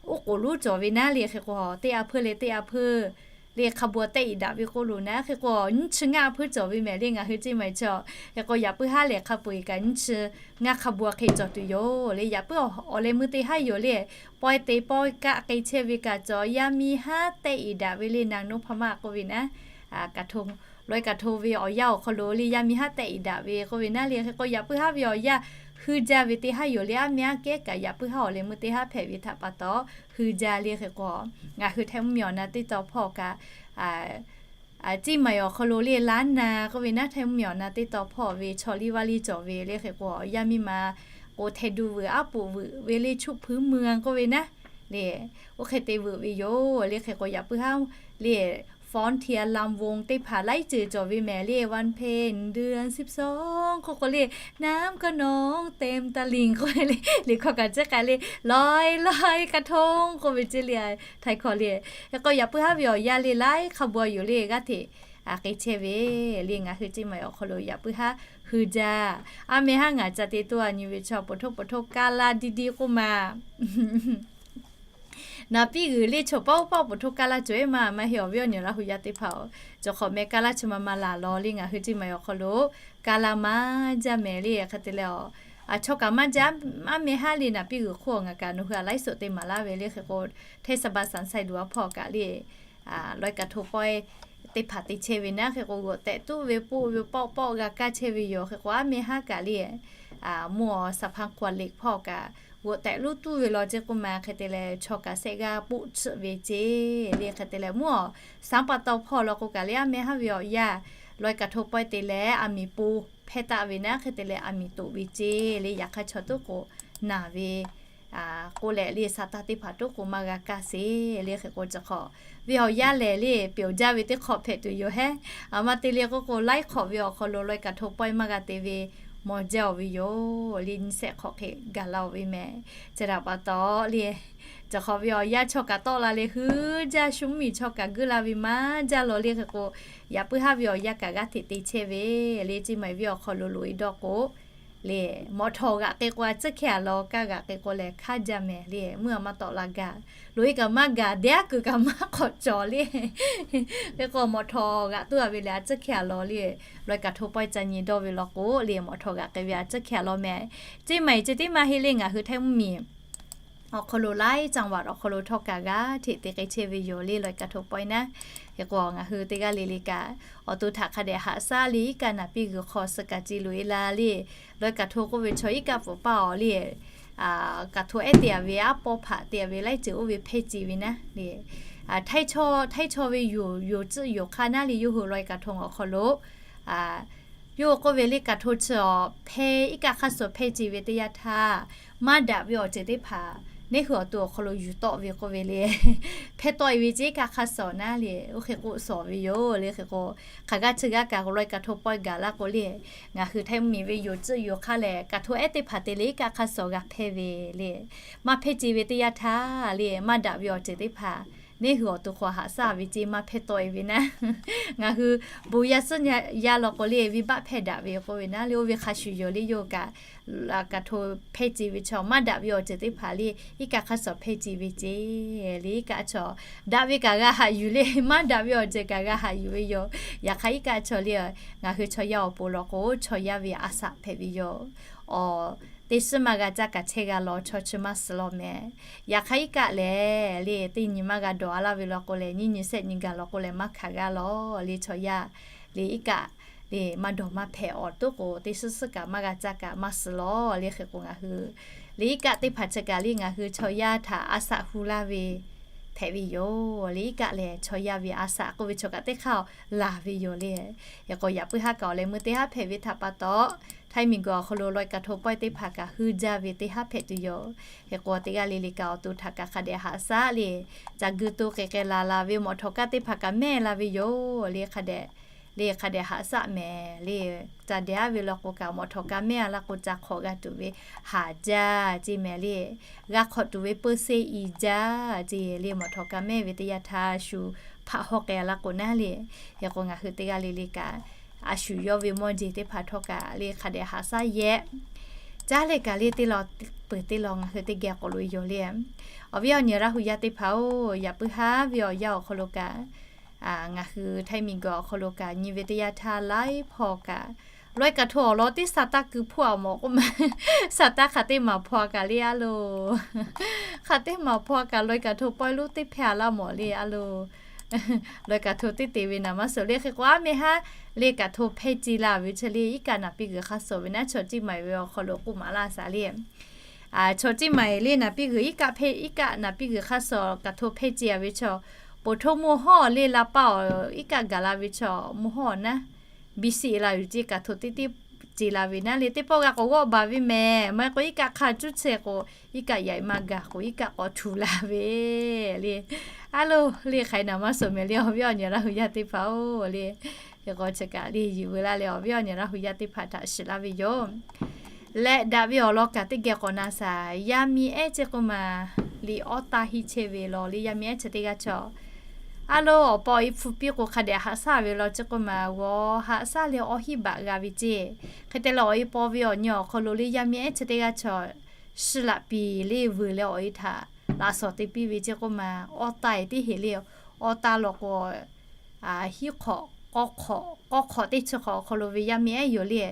oˉ k'oˍ lonˉ cawˬ ve naˉ le. Hk'e k'o teˇ a hpuiˇ leh teˇ a hpuiˇ le hk'a bvuhˇ tehˆ iˍ daꞈ ve k'oˆ lo naˉ. Hk'e k'o nyiˇ chi ngaˇ a hpuiˇ cawˬ ve mehˍ le, ngaˬ hui ceˇ maˬ chi. Hk'e k'o yaꞈ puiˉ haˉ lehˬ hk'a peu-eˬ kaꞈ nyiˇ chi ngaˇ hk'a bvuhˇ hk'e cawˬ tuˬ yoˬ le. Yaꞈ puiˉ awˬ leh meuˇ teˇ haˉ yoˬ le, pawehˇ te pawehˇ kaˆ k'ai chehˇ ve kaꞈ cawˬ, yaˇ miˇ haˉ tehˆ iˍ daꞈ ve le, naˬ nuˇ hpaˇ maˇ k'oˆ ve naˉ, กระทง ลอยกระทง ve awˬ yanˇ awˬ hk'aw lo le, yaˇ miˇ haˉ tehˆ iˍ daꞈ ve k'oˆ ve naˉ le. Hk'e k'o yaꞈ puiˉ haˉ ve awˬ yanˇ hui jaˇ ve teˇ haˉ yoˬ le, aˉ meh aˉ kehˉ kaꞈ yaꞈ puiˉ haˉ awˬ leh meuˇ teˇ haˉ hpehꞈ ve htaꞈ pa taw hui jaˇ le. Hk'e k'o ngaˬ hui Htaiˇ mvuhˇ miˬ awˬ na teˇ taw hpawˇ kaꞈ ceˇ maˬ awˬ hk'aw lo le, ล้านนา k'oˆ ve naˉ, Htaiˇ mvuhˇ miˬ awˬ na teˇ taw hpawˇ ve chaw liˇ vaˇ liˇ cawˬ ve le. Hk'e k'o yaˇ miˇ ma k'o hteh du vuiˬ aˉ poꞈ vuiˬ ve le, ชุบพื้นเมือง k'oˆ ve naˉ le, oˇ hk'e te vuiˬ ve yoˬ le. Hk'e k'o yaꞈ puiˉ haˉ le, ฟ้อนเทียนรำวง teˇ hpaˍ laiˉ ceuˬ cawˬ ve mehˍ le, วันเพ็ญเดือนสิบสอง k'oˆ k'o le, น้ำขนองเต็มตลิ่ง k'oˆ ve le, liꞈ hkawˇ kaꞈ ceˇ k'ai le, ลอย ลอยกระทง k'oˆ ve ceˇ le, htaiˍ hkawˇ le. Hk'e k'o yaꞈ puiˉ haˉ ve awˬ yanˇ le laiˉ hk'a bvuhˇ yoˬ le, g'aˇ hteꞈ k'ai chehˇ ve le. Ngaˬ hui ceˇ maˬ awˬ hk'aw lo yaꞈ puiˉ haˉ hui jaˇ. Aˉ meh haˉ ngaˬ ca te toˇ a nyi ve chaw ปฐม ปฐม กาลาดีๆ k'oˆ maˬ. Naˍ piˇ g'uiˬ le, chaw pawˆ pawˆ ปฐม กาลา cawˬ eˉ maˇ, maˇ heˆ awˬ viˉ awˬ nyi Laˇ hu yaˇ teˇ hpaˍ-oˬ, cawˬ hk'awꞈ meh กาลา chi ma ma laˬ law le. Ngaˬ hui ceˇ maˬ awˬ hk'aw lo กาลา maˇ jaˇ mehˍ le. Hk'e te leh a, chaw kaꞈ maˇ jaˇ, aˉ meh haˉ le. Naˍ piˇ g'uiˬ hk'oˆ ngaˬ kaꞈ nawˬ hui a laiˉ suhˍ te maˍ laˇ ve le. Hk'e k'o hteˇ สะพานสันทราย duˬ a hpawˇ kaꞈ le, ลอยกระทง pawehˇ teˇ hpaˍ te chehˇ ve naˉ. Hk'e k'o g'awꞈ tehꞈ tuˉ ve poˆ ve pawˆ pawˆ g'a kaˇ chehˇ ve yoˬ. Hk'e k'o aˉ meh haˉ kaꞈ le, mvuhˇ awˬ สะพานควายเหล็ก hpawˇ kaꞈ g'oꞈ tehꞈ luˇ tuˇ ve law ceˇ k'oˆ ma hk'e te leh chaw kaꞈ shehˆ g'aˇ poˆ tsuhˆ ve ceˇ le. Hk'e te leh mvuhˇ awˬ sanˉ pa taw hpawˇ law k'o kaꞈ le, aˉ meh haˉ ve awˬ yanˇ lawˬ-e kaꞈ hto pawehˇ te leh aˬ miˍ po hpehˇ taˆ ve naˉ hk'e te leh aˬ miˍ toꞈ ve ceˇ le. Yaꞈ hk'aˇ chaw tuˉ k'o naˬ ve k'oˆ leh le, sa taˇ teˇ hpaˍ tuˉ k'o maˇ g'a kaˇ sheˍ le. Hk'e k'o chi hk'e ve awˬ yanˇ lehˬ le, peuˬ jaˇ ve teˇ hk'awꞈ hpehꞈ tuˬ yoˬ hehˉ. Aˬ ma te le k'oˆ k'o, laiˉ hk'awꞈ ve awˬ hk'aw lo lawˬ-e kaꞈ hto pawehˇ maˇ g'a te ve mawˬ jaˇ-oˬ ve yoˬ le. Nyiˇ shehˆ hk'awꞈ hk'e gaˬ la-oˬ ve mehˍ. Chi htaꞈ pa taw le, chi hk'e ve awˬ yanˇ chaw kaꞈ tawˆ la leh hui jaˇ, shu mvuhˇmiˬ chaw kaꞈ guiˇ la ve maˇ jaˇ law le. Hk'e k'o, yaꞈ puiˉ haˉ ve awˬ yanˇ kaꞈ g'aˇ hteꞈ te chehˇ ve le. Ceˇ maˬ ve awˬ hk'aw lo loꞈ-e dawˇ k'o le, mawꞈ htawˍ g'aꞈ k'e k'o a tcuhˉ hkehˇ a law, kaˇ g'aꞈ k'e k'o lehˬ hk'aˇ jaˇ mehˍ le. Mvuhˇ a maˇ tawˆ la gaˬ, loꞈ-e kaꞈ maˇ gaˬ, deˉ aˉ kuiˬ kaꞈ maˇ hk'awꞈ cawˬ le. Hk'e k'o mawꞈ htawˍ g'aꞈ tuˉ a ve lehˬ a tcuhˉ hkehˇ a law le. Lawˬ-e kaꞈ hto pawehˇ ca nyi dawˇ ve law k'o le, mawꞈ htawˍ g'aꞈ k'e ve a tcuhˉ hkehˇ a law mehˍ. Ceˇ maˬ-eˬ ceˇ teˇ maˇ heˆ le, ngaˬ hui htaiˇ mvuhˇmiˬ awˬ hk'aw lo laiˉ caˇ vaꞈ awˬ hk'aw lo htawˇ kaꞈ g'aˇ hteꞈ te k'ai chehˇ ve yoˬ le, lawˬ-e kaꞈ hto pawehˇ naˉ. Hk'e k'o ngaˬ hui teˇ g'aˇ le le kaꞈ awˬ to htaꞈ hk'a dehꞈ haꞈ shaˉ le, iˉ kaˆ naˍ piˇ g'uiˬ hk'aw suh kaꞈ ce loꞈ-e la le. Lawˬ-e kaꞈ hto k'oˆ ve chaw iˉ kaˆ pfuhˍ paˇ awˬ le, kaꞈ hto ehˉ te-a ve aˉ pawˇ hpaꞈ te-a ve laiˉ ceuˬ oˇ ve hpehˇ ce ve naˉ le. Htaiˇ chaw ve yoˬ, yoˬ tcuhˆ yoˬ hk'aˇ naˉ le, yawˇ hui lawˬ-e kaꞈ hto awˬ hk'aw lo yawˇ hui k'oˆ ve le, kaꞈ hto chi awˬ hpehˇ, iˉ kaˆ hk'aˇ suh hpehˇ ce ve teˇ yanˇ htaˇ, maˇ daꞈ ve awˬ ceuˬ teˇ hpaˍ neˇ hui awˬ to awˬ hk'aw lo yuˬ tawˆ ve k'oˆ ve le. Hpehˇ tawˆ-e ve ceˇ, iˉ kaˆ hk'aˇ suh naˉ le, oˇ hk'e k'oˆ suh ve yoˬ le. Hk'e k'o hk'aˬ g'aˇ chi g'aˇ kaꞈ lawˬ-e kaꞈ hto pawehˇ gaˬ la k'o le, ngaˬ hui htaiˇ mvuhˇmiˬ ve yoˬ tcuhˆ yoˬ hk'aˇ lehˬ, kaꞈ hto ehˉ teˇ hpaˍ te leh iˉ kaˆ hk'aˇ suh g'a hpehˇ ve le. Maˇ hpehˇ ce ve teˇ yanˇ htaˇ le, maˇ daꞈ ve awˬ ceuˬ teˇ hpaˍ neˇ hui awˬ to hk'aw haꞈ shaˉ ve ceˇ, maˇ hpehˇ tawˆ-e ve naˉ. Ngaˬ hui bon yaˇ suhˉ yaˇ law k'o le, venˇbaˆ hpehˇ daꞈ ve k'oˆ ve naˉ le, oˇ ve hk'a shuˍ yoˬ le. Yawˇ hui kaꞈ kaꞈ hto hpehˇ ce ve chaw, maˇ daꞈ ve awˬ ceuˬ teˇ hpaˍ le, iˉ kaˆ hk'aˇ suh hpehˇ ce ve ceˇ le. Iˉ kaˆ chaw daꞈ ve kaꞈ g'a haꞈ yuˬ le, maˇ daꞈ ve awˬ ceuˬ kaꞈ g'a haꞈ yuˬ ve yoˬ. Yaꞈ hk'aˇ iˉ kaˆ chaw le, ngaˬ hui chaw yaˇ awˬ pon law k'o, chaw yaˇ ve a shaꞈ hpehꞈ ve yoˬ. Awˬ, teˇ shiˉ maˇ g'a caˇ kaꞈ chehˇ g'a law, chaw chi maˇ suh law mehˍ. Yaꞈ hk'aˇ iˉ kaˆ lehˬ le, teˇ nyi maˇ g'a dawˬ-a laˇ ve law k'o lehˬ, nyiˇ nyi shehˆ nyi gaˬ law k'o lehˬ maˇ hkanˍ g'a law le. Chaw yaˇ le iˉ kaˆ le maˇ dawˬ maˇ hpehꞈ awˬ toˉ k'o, teˇ shiˉ shiˉ kaꞈ maˇ g'a caˇ kaꞈ maˇ suh law le. Hk'e k'o ngaˬ hui le iˉ kaˆ teˇ hpaˍ chi kaꞈ le ngaˬ hui chaw yaˇ htaꞈ a shaꞈ hu laˇ ve hpehꞈ ve yoˬ le. Iˉ kaˆ lehˬ chaw yaˇ ve a shaꞈ k'oˆ ve chaw kaꞈ teˇ hk'aˇ laˬ ve yoˬ le. Hk'e k'o yaꞈ puiˉ haˉ kaꞈ awˬ leh meuˇ teˇ haˉ hpehꞈ ve htaꞈ pa taw, htaiˇ miˬ guiˬ awˬ hk'aw lo lawˬ-e kaꞈ hto pawehˇ teˇ hpaˍ kaꞈ huiˉ jaˇ ve teˇ haˉ hpehꞈ tuˬ yoˬ. Hk'e k'o teˇ g'aˇ le le kaꞈ awˬ to htaꞈ kaꞈ hk'a dehꞈ haꞈ shaˉ le, ca gui to k'ai k'ai laˬ laˬ ve mawꞈ htawˍ kaˇ teˇ hpaˍ kaꞈ mehˇ la ve yoˬ le. Hk'a dehꞈ le hk'a dehꞈ haꞈ shaˉ mehˍ le. Ca dehꞈ-a ve law k'o kaꞈ mawꞈ htawˍ kaˇ mehˇ-a laˇ k'o ca hk'awꞈ g'a tuˬ ve haˍ jaˇ ceˇ mehˍ le. G'a hk'awꞈ tuˬ ve peu se i jaˇ ceˇ le. Mawꞈ htawˍ kaˇ mehˇ ve teˇ yanˇ htaˇ shu hpaˆ hawˉ k'ai-a laˇ k'o naˉ le. Hk'e k'o ngaˬ hui teˇ g'aˇ le le kaꞈ a shu yawˇ ve mawˇ jeˬ teˇ hpaˍ htawˇ kaꞈ le hk'a dehꞈ haꞈ shaˉ yehˆ. Caˉ leh kaꞈ le teˇ law peuˬ teˇ law ngaˬ hui teˇ geh k'awꞈ loꞈ-e yoˬ le. Awˬ viˉ awˬ nyi Laˇ hu yaˇ teˇ hpaˍ-oˬ, yaꞈ puiˉ haˉ ve awˬ yanˇ awˬ hk'aw lo kaꞈ ngaˬ hui htaiˇ miˬ guiˬ awˬ hk'aw lo kaꞈ nyi ve teˇ yanˇ htaˇ laiˉ hpawˇ kaꞈ lawˬ-e kaꞈ hto awˬ lawn teˇ sa taˇ keu hpawˇ-a mawˬ k'oˆ ma, sa taˇ hk'aˬ teˇ maˍ hpawˇ-a kaꞈ le a loˬ. Hk'aˬ teˇ maˍ hpawˇ-a kaꞈ lawˬ-e kaꞈ hto pawehˇ lonˉ teˇ hpehˇ-a laˇ mawˬ le a loˬ. Lawˬ-e kaꞈ hto teˇ te ve naˍ maˇ suh le. Hk'e k'o aˉ meh haˉ le kaꞈ hto hpehˇ ce la ve chi le iˉ kaˆ naˍ piˇ g'uiˬ hk'aˇ suh ve naˉ chaw Ceˇ Maiˍ ve awˬ hk'aw lo k'oˆ maˍ laˇ shaˍ le. Chaw Ceˇ Maiˍ le naˍ piˇ g'uiˬ iˉ kaˆ hpehˇ, iˉ kaˆ naˍ piˇ g'uiˬ hk'aˇ suh kaꞈ hto hpehˇ ce-a ve chaw, poˬ htoˇ mvuhˇ hawˉ le la paˇ awˬ iˉ kaˆ gaˬ la ve chaw mvuhˇ hawˉ naˉ, biˇ shiˆ la yuˬ ceˇ kaꞈ hto teˇ teˇ ce la ve naˉ le. Teˇ pawˆ g'a k'awꞈ g'awˆ baˬ ve mehˍ. Maˇ heˆ k'o iˉ kaˆ hk'a cuˉ chehˇ k'o, iˉ kaˆ yaꞈ maˇ gaˬ k'o iˉ kaˆ k'awꞈ htuꞈ la ve le. A loˬ le hk'aˬ hk'e naˍ maˇ suh mehˍ le awˬ viˉ awˬ nyi Laˇ hu yaˇ teˇ hpaˍ-oˬ le. Hk'e k'o chi kaꞈ le yuˬ veu laˇ leh awˬ viˉ awˬ nyi Laˇ hu yaˇ teˇ hpaˍ htaꞈ shiˍ laˇ ve yoˬ. Leh daꞈ ve awˬ lawn kaꞈ teˇ geh k'awꞈ na shaˍ. Yaˇ miˇ ehˉ ceˇ k'oˆ ma, liꞈ awˉ taˇ hiˆ chehˇ ve law le yaˇ miˇ ehˉ chi teˇ g'aˇ chaw. A loˬ awˬ pa awˬ e hpu piˇ k'o hk'a dehꞈ haꞈ shaˉ ve law ceˇ k'oˆ ma, g'awˬ haꞈ shaˉ leh awˬ hiˉ baꞈ g'a ve ceˇ. Hk'e te leh awˬ e paw ve awˬ nyi awˬ hk'aw lo le yaˇ miˇ ehˉ chi teˇ g'aˇ chaw, shiˍ laꞈ piˍ le vuiˬ leh awˬ e htaꞈ laꞈ shawnˍ te piˇ ve ceˇ k'oˆ ma, awˉ taˇ-e teˇ heˍ le, awˉ taˇ law k'o hiˉ hk'awꞈ, k'awˇ hk'awꞈ teˇ chi hk'awꞈ awˬ hk'aw lo ve yaˇ miˇ ehˉ yoˬ le.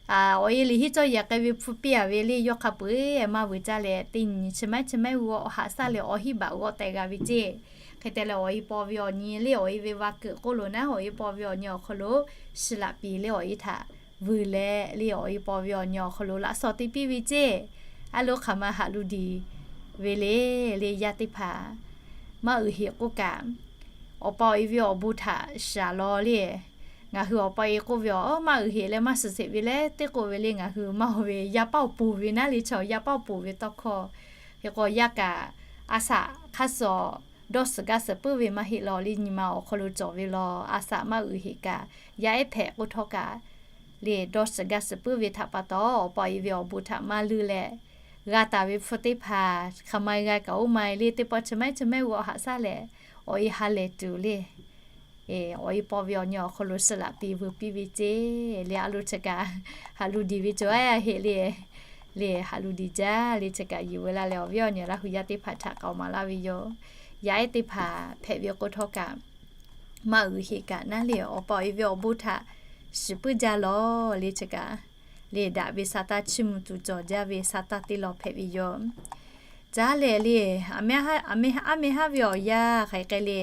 Awˬ e liꞈ hiˉ cawˇ yehˬ k'ai ve hpu piˇ-a ve le yawˇ hk'a peu-eˬ maˇ vuiˬ caˇ leh teˇ nyi chi maiˉ chi maiˉ g'awˆ haꞈ shaˉ leh awˬ hiˉ baꞈ g'awˆ teh g'a ve ceˇ. Hk'e te leh awˬ e paw ve awˬ nyi le awˬ e ve va keuꞈ k'oˆ lo naˉ awˬ e paw ve awˬ nyi awˬ hk'aw lo shiˍ laꞈ piˍ le awˬ e htaꞈ vuiˬ leh le awˬ e paw ve awˬ nyi awˬ hk'aw lo laꞈ shawnˍ te piˇ ve ceˇ. A loˉ hk'aˬ ma haꞈ lu diˍ ve le, le yaˇ teˇ hpaˍ maˇ uiˍ heꞈ k'oˆ kaꞈ, awˬ pa awˬ e ve awˬ bon htaꞈ shaˍ law le. Ngaˬ hui awˬ pa awˬ e k'oˆ ve awˬ maˇ uiˍ heꞈ leh maˇ suhˍ sheˍ ve le teˇ k'oˆ ve le, ngaˬ hui maˇ haw ve yaˇ paˇ awˬ ponˬ ve naˉ le, chaw yaˇ paˇ awˬ ponˬ ve tawˇ hkawˇ. Hk'e k'o yaˇ kaꞈ a shaꞈ hk'aˇ suh dawˇ suhˍ gaˇ suhˍ puiˉ ve maˇ heˆ law le, nyi ma awˬ hk'aw lo cawˬ ve law, a shaꞈ maˇ uiˍ heꞈ kaꞈ, yaˇ ehˉ hpehꞈ k'oˆ htawˇ kaꞈ le, dawˇ suhˍ gaˇ suhˍ puiˉ ve htaꞈ pa taw, awˬ pa awˬ e ve awˬ bon htaꞈ maˇ luˇ leh, g'a taˍ ve hpu teˇ hpaˍ hk'aˬ ma g'a kaꞈ oˇ ma le, teˇ pawˆ chi mehˉ chi mehˉ g'aw haꞈ shaˉ leh, awˬ e ha lehˬ tuˬ le. Awˬ e paw ve awˬ nyi awˬ hk'aw lo suh laꞈ piˍ veuˬ piˇ ve ceˇ le. A loˉ chi kaꞈ haꞈ lu diˍ ve cawˬ a heˆ le. Le haꞈ lu diˍ jaˇ le, chi kaꞈ yuˬ veu laˇ leh awˬ viˉ awˬ nyi Laˇ hu yaˇ teˇ hpaˍ htaꞈ k'aoˍ maˍ laˇ ve yoˬ. Yaˇ ehˉ teˇ hpaˍ hpehꞈ ve k'o htawˇ kaꞈ, maˇ uiˍ heꞈ kaꞈ naˉ le, awˬ pa awˬ e ve awˬ bon htaꞈ shiˍ puiˉ jaˇ law le, chi kaꞈ le daꞈ ve sa taˇ chiˇ mvuh tuˬ cawˬ jaˇ ve sa taˇ teˇ law hpehꞈ ve yoˬ. Caˉ lehˬ le, aˉ meh haˉ ve awˬ yanˇ hk'aˬ hk'e le,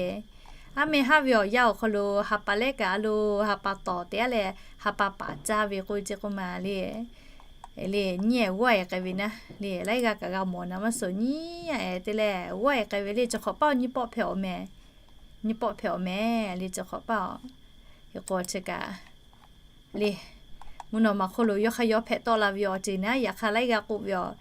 aˉ meh haˉ ve awˬ yanˇ awˬ hk'aw lo ha pa lehˉ kaꞈ a lo ha pa tawˍ te a leh ha pa paˍ caˇ ve k'oˆ ve ceˇ k'oˆ ma le. Le nyiˉ-ehˍ g'awˇ-ehˍ k'ai ve naˉ le, laiˉ g'aˇ kaꞈ g'a mawˬ naˍ maˇ suhˍ nyiˉ-ehˍ te leh g'awˇ-ehˍ k'ai ve le, chi hk'awꞈ paˇ awˬ nyiˇ pawˆ hpehꞈ awˬ meh, nyiˇ pawˆ hpehꞈ awˬ meh le, chi hk'awꞈ paˇ awˬ. Hk'e k'o chi kaꞈ le, mvuhˇ naw ma hk'oˆ lo yawˇ hk'aˇ yawˇ hpehꞈ tawˆ la ve awˬ ceuˬ naˉ, yaꞈ hk'aˇ laiˉ g'aˇ k'oˆ ve awˬ,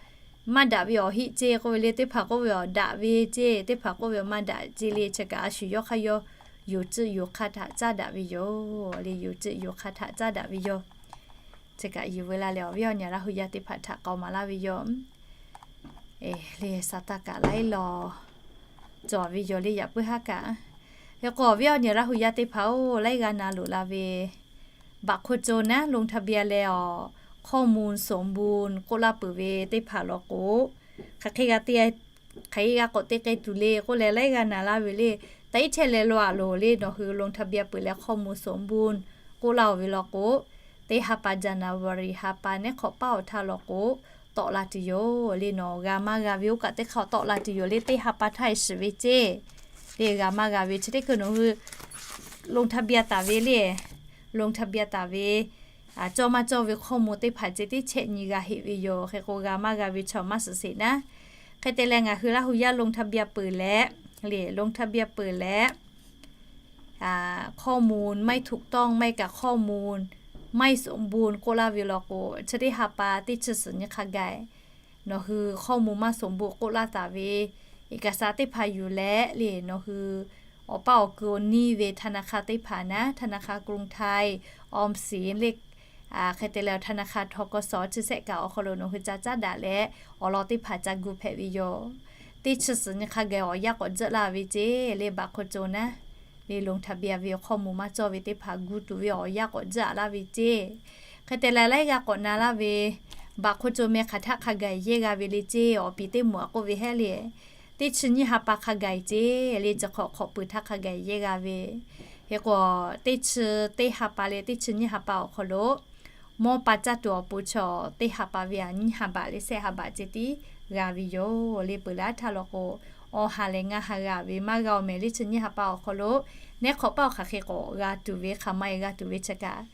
maˇ daꞈ ve awˬ heˆ ceˇ k'oˆ ve le, teˇ hpaˍ k'oˆ ve awˬ daꞈ ve ceˇ, teˇ hpaˍ k'oˆ ve awˬ maˇ daꞈ ceˇ le, chi kaꞈ a shu yawˇ hk'aˇ yawˇ yonˍ tcuhˆ yonˍ hk'aˇ htaꞈ caˉ daꞈ ve yoˬ le, yonˍ tcuhˆ yonˍ hk'aˇ htaꞈ caˉ daꞈ ve yoˬ. Chi kaꞈ yuˬ veu laˇ leh awˬ viˉ awˬ nyi Laˇ hu yaˇ teˇ hpaˍ htaꞈ k'aoˍ maˍ laˇ ve yoˬ. Le sa taˇ kaꞈ laiˉ law cawˬ ve yoˬ le, yaꞈ puiˉ haˉ kaꞈ. Hk'e k'o awˬ viˉ awˬ nyi Laˇ hu yaˇ teˇ hpaˍ-oˬ, laiˉ g'aˇ na loꞈ la ve บัตรคนจน naˉ ลงทะเบียน leh awˬ ข้อมูลสมบูรณ์ k'oˆ laˇ peuˬ ve teˇ hpaˍ law k'o, hk'aˬ hk'e g'a te, hk'aˬ hk'e g'a k'awꞈ te k'ai tuˬ le k'oˆ leh laiˉ g'aˇ na laˇ ve le. Taˇ iˉ chehˇ leh law a loˬ le, nawˬ hui ลงทะเบียน peuˬ leh ข้อมูลสมบูรณ์ k'oˆ laˇ-oˬ ve law k'o, teˇ ha pa January ha pa nehˉ hk'awꞈ paˇ awˬ htaˇ law k'o, tawˆ la tuˬ yoˬ le. Nawˬ g'a maˇ g'a ve oˇ kaꞈ teˇ hk'aˇ tawˆ la tuˬ yoˬ le, teˇ ha pa htaˇ e shiˍ ve ceˇ. Le g'a maˇ g'a ve chi teˇ hkui nawˬ hui ลงทะเบียน taˍ ve le, ลงทะเบียน taˍ ve cawˇ maˇ cawˇ ve ข้อมูล teˇ hpaˍ ceh tiˉ chehˇ nyi g'a heˆ ve yoˬ. Hk'e k'o g'a maˇ g'a ve chaw maˇ suhˍ sheˍ naˉ. Hk'e te leh ngaˬ hui Laˇ hu yaˇ ลงทะเบียน peuˬ leh le, ลงทะเบียน peuˬ leh ข้อมูลไม่ถูกต้อง maˇ heˆ kaꞈ ข้อมูลไม่สมบูรณ์ k'oˆ laˇ ve law k'o, chi teˇ ha pa teˇ chi suhˍ nyi hk'a gaˬ nawˬ hui ข้อมูลไม่สมบูรณ์ k'oˆ laˇ taˍ ve เอกสาร teˇ hpaˍ yuˬ leh le, nawˬ hui awˬ paˇ awˬ kui awˬ niˇ ve ธนาคาร teˇ hpaˍ naˉ, ธนาคารกรุงไทย, ออมสิน le, hk'e te leh ธนาคาร ทกส chi shehˆ kaꞈ awˬ hk'aw lo nawˬ hui ca caˉ daꞈ leh awˬ lawn teˇ hpaˍ ca gu hpehꞈ ve yoˬ. Teˇ chi suhˍ nyi hk'a gaˬ awˬ yanˇ k'awꞈ tcuhˆ laˇ ve ceˇ le, บัตรคนจน naˉ le ลงทะเบียน ve ข้อมูล maˇ cawˇ ve teˇ hpaˍ gu tuˬ ve awˬ yanˇ k'awꞈ tcuhˆ laˇ ve ceˇ. Hk'e te leh laiˉ g'aˇ k'awꞈ na laˇ ve บัตรคนจน meh hk'aˬ htaˆ hk'a gaˬ yehˇ g'a ve le ceˇ, awˬ piˍ teˇ moˍ a k'oˆ ve hehˉ le. Teˇ chi nyiˇ ha pa hk'a gaˬ ceˇ le, chi hk'awꞈ hk'awꞈ peuˬ htaˇ hk'a gaˬ yehˇ g'a ve. Hk'e k'o teˇ chi teˇ ha pa leh teˇ chi nyiˇ ha pa awˬ hk'aw lo mawˇ pa caˇ tuˬ awˬ pon chaw teˇ ha pa ve a nyiˇ ha baꞈ le shehˆ ha baꞈ ceh tiˉ g'a ve yoˬ le. Peuˬ leh aˉ htaˇ law k'o, awˬ ha leh ngaˇ ha g'a ve maˇ g'a-oˬ mehˍ le. Chi nyiˇ ha pa awˬ hk'aw lo nehˉ hk'awꞈ paˇ awˬ hk'aˬ hk'e k'awꞈ g'a tuˬ ve, hk'aˬ ma e g'a tuˬ ve chi kaꞈ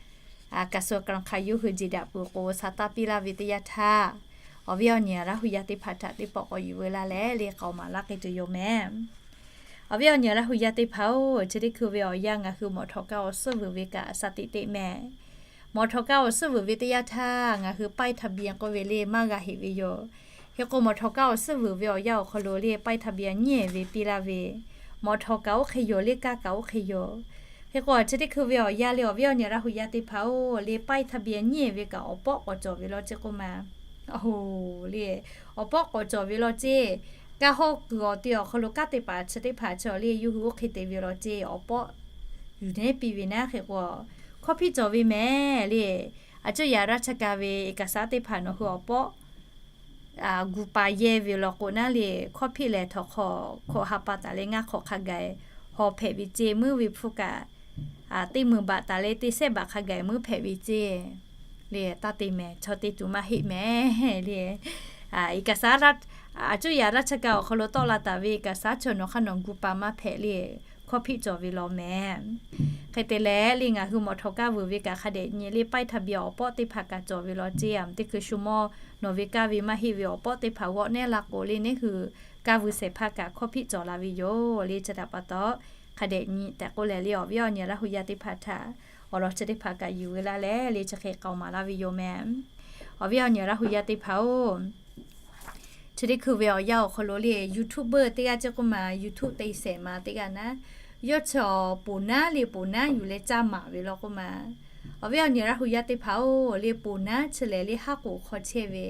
kaꞈ suh k'aˍ hk'aˬ yawˇ hui jeˬ daꞈ peuˬ k'o, sa taˇ piˇ laˇ ve teˇ yanˇ htaˇ, awˬ viˉ awˬ nyi Laˇ hu yaˇ teˇ hpaˍ htaꞈ teˇ pawˆ k'awꞈ yuˬ veu laˇ leh le k'aoˍ maˍ laˇ k'ai tuˬ yoˬ mehˍ. Awˬ viˉ awˬ nyi Laˇ hu yaˇ teˇ hpaˍ-oˬ, chi teˇ hkui ve awˬ yanˇ ngaˬ hui mawˬ htawnˍ kaˇ awˬ suhˉ vuiˬ ve kaꞈ sa tiꞈ teꞈ mehˍ. Mawˬ htawnˍ kaˇ awˬ suhˉ vuiˬ ve teˇ yanˇ htaˇ ngaˬ hui ป้ายทะเบียน k'oˆ ve le maˇ g'a heˆ ve yoˬ. Hk'e k'o mawˬ htawnˍ kaˇ awˬ suhˉ vuiˬ ve awˬ yanˇ awˬ hk'aw lo le ป้ายทะเบียน nyiˉ-ehˍ ve piˇ laˇ ve, mawˬ htawnˍ kaꞈ oˇ hk'e yoˬ le, kaˇ kaꞈ oˇ hk'e yoˬ. Hk'e k'o chi teˇ hkui ve awˬ yanˇ le awˬ viˉ awˬ nyi Laˇ hu yaˇ teˇ hpaˍ-oˬ, le ป้ายทะเบียน nyiˉ-ehˍ ve kaꞈ awˬ pawˆ k'awꞈ cawˬ ve law ceˇ k'oˆ ma. Aˬ hoˍ le, awˬ pawˆ k'awꞈ cawˬ ve law ceˇ. Kaˇ hawˉ kuiˬ awˬ te awˬ hk'aw lo kanˉ te paˍ chi teˇ hpaˍ chaw le yawˇ hui oˇ hk'e te ve law ceˇ, awˬ pawˆ yuˬ nehˉ piˇ ve naˉ. Hk'e k'o hkawˇ hpiˆ cawˬ ve mehˍ le. A cuˇ yaꞈ ราชการ ve เอกสาร teˇ hpaˍ nawˬ hui awˬ pawˆ gu pa yehˇ ve law k'o naˉ le, hkawˇ hpiˆ lehˬ htawnˍ hk'awꞈ hk'awꞈ ha pa taˍ leh ngaˇ hk'awꞈ hk'a gaˬ hawˬ hpehꞈ ve ceˇ, muiˉ ve hpfuhˇ kaꞈ teˇ meunˍ baꞈ taˍ leh teˇ sehˉ baꞈ hk'a gaˬ muiˉ hpehꞈ ve ceˇ. Le taˇ te mehˍ, chaw te tuˬ maˇ heˆ mehˍ le. เอกสาร a cuˇ yaꞈ ราชการ awˬ hk'aw lo tawˆ la taˍ ve เอกสาร chaw nawˬ hk'aˇ nawˬ gu pa maˇ hpehꞈ le. hkawˇ hpiˆ cawˬ ve law mehˍ. Hk'e te leh le ngaˬ hui mawˬ htaw kaˇ vuiˬ ve kaꞈ hk'a dehꞈ nyi le ป้ายทะเบียน awˬ pawˆ teˇ hpaˍ kaꞈ cawˬ ve law ceˇ. Teˇ hkui shu mawˇ nawˬ ve kaˇ ve maˇ heˆ ve awˬ pawˆ teˇ hpaˍ g'awˆ nehˉ la k'o le neˇ hui kaˇ vuiˬ shehˍ hpaˇ kaꞈ hkawˇ hpiˆ cawˬ la ve yoˬ le. Chi htaꞈ pa taw hk'a dehꞈ nyi tehꞈ k'oˆ leh le awˬ viˉ awˬ nyi Laˇ hu yaˇ teˇ hpaˍ htaꞈ awˬ lawn chi teˇ hpaˍ kaꞈ yuˬ ve laˇ leh le chi hk'e k'aoˍ maˍ laˇ ve yoˬ mehˍ. Awˬ viˉ awˬ nyi Laˇ hu yaˇ teˇ hpaˍ-oˬ, chi teˇ hkui ve awˬ yanˇ awˬ hk'aw lo le YouTuber teˇ g'aˇ ceˇ k'oˆ ma, YouTube te shehˍ ma teˇ g'aˇ naˉ, yawˇ chi awˬ ponˬ naˉ le ponˬ naˉ yuˬ leh caˇ maˍ ve law k'oˆ ma. Awˬ viˉ awˬ nyi Laˇ hu yaˇ teˇ hpaˍ-oˬ, le ponˬ naˉ chi lehˬ le haˉ k'oˍ hk'aw chehˇ ve,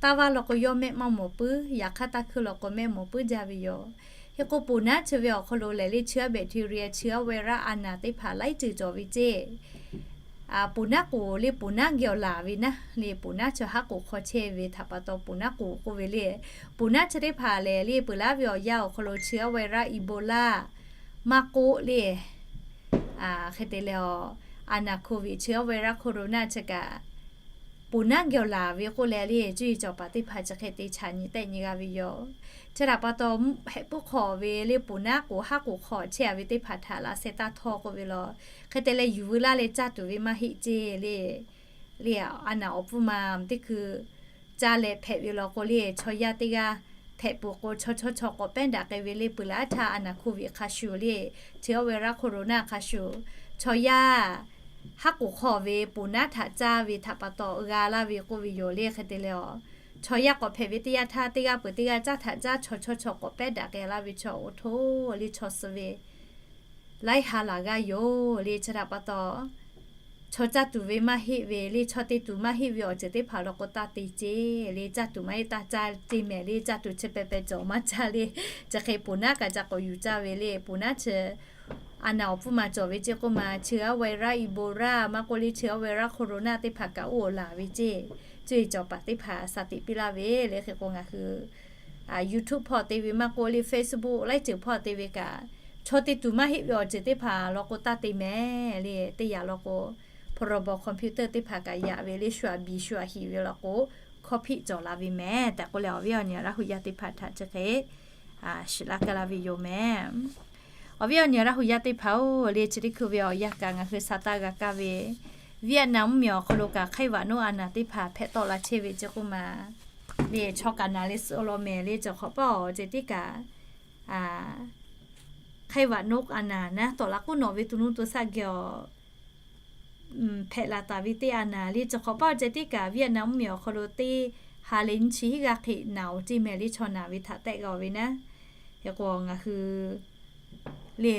taˇ vaˇ law k'o yawˇ mehˆ maˇ mawˬ puiˉ, yaꞈ hk'aˇ taˇ hkuiˇ law k'o mehˆ mawˬ puiˉ jaˇ ve yoˬ. Hk'e k'o ponˬ naˉ chi ve awˬ hk'aw lo lehˬ le chi a bacteria chi a virus a naˍ teˇ hpaˍ laiˉ ceuˬ cawˬ ve ceˇ. Ponˬ naˉ k'oˍ le ponˬ naˉ geh awˬ laˬ ve naˉ le ponˬ naˉ chi haˉ k'oˍ hk'aw chehˇ ve htaꞈ pa taw ponˬ naˉ k'oˍ k'oˆ ve le. Ponˬ naˉ chi teˇ hpaˍ lehˬ le peuˬ laˉ ve awˬ yanˇ awˬ hk'aw lo chi a virus Ebola maˇ k'oˆ le, hk'e te leh a naˍ COVID chi a virus corona chi kaꞈ ponˬ naˉ geh awˬ laˬ ve k'oˆ leh le cuˇ yiˍ cawˬ paˍ teˇ hpaˍ chi hk'e te chaꞈ nyi tehˆ nyi g'a ve yoˬ. Chi htaꞈ pa taw hehꞈ puiˉ hk'awꞈ ve le ponˬ naˉ k'oˍ haˉ k'oˍ hk'awꞈ chehˇ a ve teˇ hpaˍ htaꞈ laꞈ sheh taˇ htawˇ k'oˆ ve law. Hk'e te leh yuˬ veu laˇ leh caˇ tuˬ ve maˇ heˆ ceˇ le. Le a naˍ awˬ pfuhˇ ma teˇ hkui caˇ leh hpehꞈ ve law k'o le chaw yaˇ teˇ g'aˇ hpehꞈ peuˬ k'o chaw chaw chaw k'awꞈ pehˉ daꞈ k'ai ve le peuˬ laˉ htaˇ a naˍ COVID hk'a shuˍ le chi a virus corona hk'a shuˍ chaw yaˇ haˉ k'oˍ hk'awꞈ ve ponˬ naˉ htaꞈ caˇ ve htaꞈ pa taw g'a laˇ ve k'oˆ ve yoˬ le. Hk'e te leh a chaw yaˇ k'awꞈ hpehꞈ ve teˇ yanˇ htaˇ teˇ g'aˇ peuˬ teˇ g'aˇ caˇ htaꞈ caˇ chaw chaw chaw k'awꞈ pehˉ daꞈ k'ai laˇ ve chaw oˇ htoˇ le chaw suh ve laiˉ ha laˬ g'aˇ yoˬ le. Chi htaꞈ pa taw chaw caˇ tuˬ ve maˇ heˆ ve le chaw te tuˬ maˇ heˆ ve awˬ ceuˬ teˇ hpaˍ law k'o taˇ te ceˇ le. Caˇ tuˬ maˇ heˆ taˇ caˇ ceˇ mehˍ le. Caˇ tuˬ chi peh peh cawˬ maˇ caˇ le. Chi hk'e ponˬ naˉ kaꞈ ca k'awꞈ yuˬ caˇ ve le. Ponˬ naˉ chi a naˍ awˬ pfuhˇ ma cawˬ ve ceˇ k'oˆ ma chi a virus Ebola maˇ k'oˆ le chi a virus corona teˇ hpaˍ kaꞈ oˇ awˬ laˬ ve ceˇ. Cuˇ yiˍ cawˬ paˍ teˇ hpaˍ shaˍ tiꞈ piˇ laˇ ve le. Hk'e k'o ngaˬ hui YouTube hpawˇ te ve maˇ k'oˆ le Facebook laiˉ ceuˬ hpawˇ te ve kaꞈ chaw te tuˬ maˇ heˆ ve awˬ ceuˬ teˇ hpaˍ law k'o taˇ te mehˍ le. Teˇ yanˇ law k'o พรบ คอมพิวเตอร์ teˇ hpaˍ kaꞈ yaꞈ ve le shu aꞈ biˬ shu aꞈ hiˍ ve law k'o hkawˇ hpiˆ cawˬ la ve mehˍ tehꞈ k'oˆ leh awˬ viˉ awˬ nyi Laˇ hu yaˇ teˇ hpaˍ htaꞈ chi hk'e shiˍ laˇ kaˇ laˇ ve yoˬ mehˍ. Awˬ viˉ awˬ nyi Laˇ hu yaˇ teˇ hpaˍ-oˬ, le chi teˇ hkui ve awˬ yanˇ kaꞈ ngaˬ hui sa taˇ g'a kaˇ ve Vietnam mvuhˇmiˬ awˬ hk'aw lo kaꞈ ไข้หวัดนก a naˍ teˇ hpaˍ hpehꞈ tawˆ la chehˇ ve ceˇ k'oˆ ma le chaw kaꞈ naˍ le suh awˬ lawn mehˍ le. Cawˬ hk'awꞈ paˇ awˬ ceh tiˉ kaꞈ ไข้หวัดนก a naˍ naˉ tawˍ laꞈ k'oˉ nawꞈ ve to nuˇ to shaˆ geh awˬ hpehꞈ la taˍ ve teˇ a naˍ le. Cawˬ hk'awꞈ paˇ awˬ ceh tiˉ kaꞈ Vietnam mvuhˇmiˬ awˬ hk'aw lo teˇ ha leh nyiˇ chi hiˉ g'aˇ hk'e naˍ awˬ ceˇ mehˍ le chaw naˍ ve htaꞈ tehˆ g'a ve naˉ. Hk'e k'o ngaˬ hui le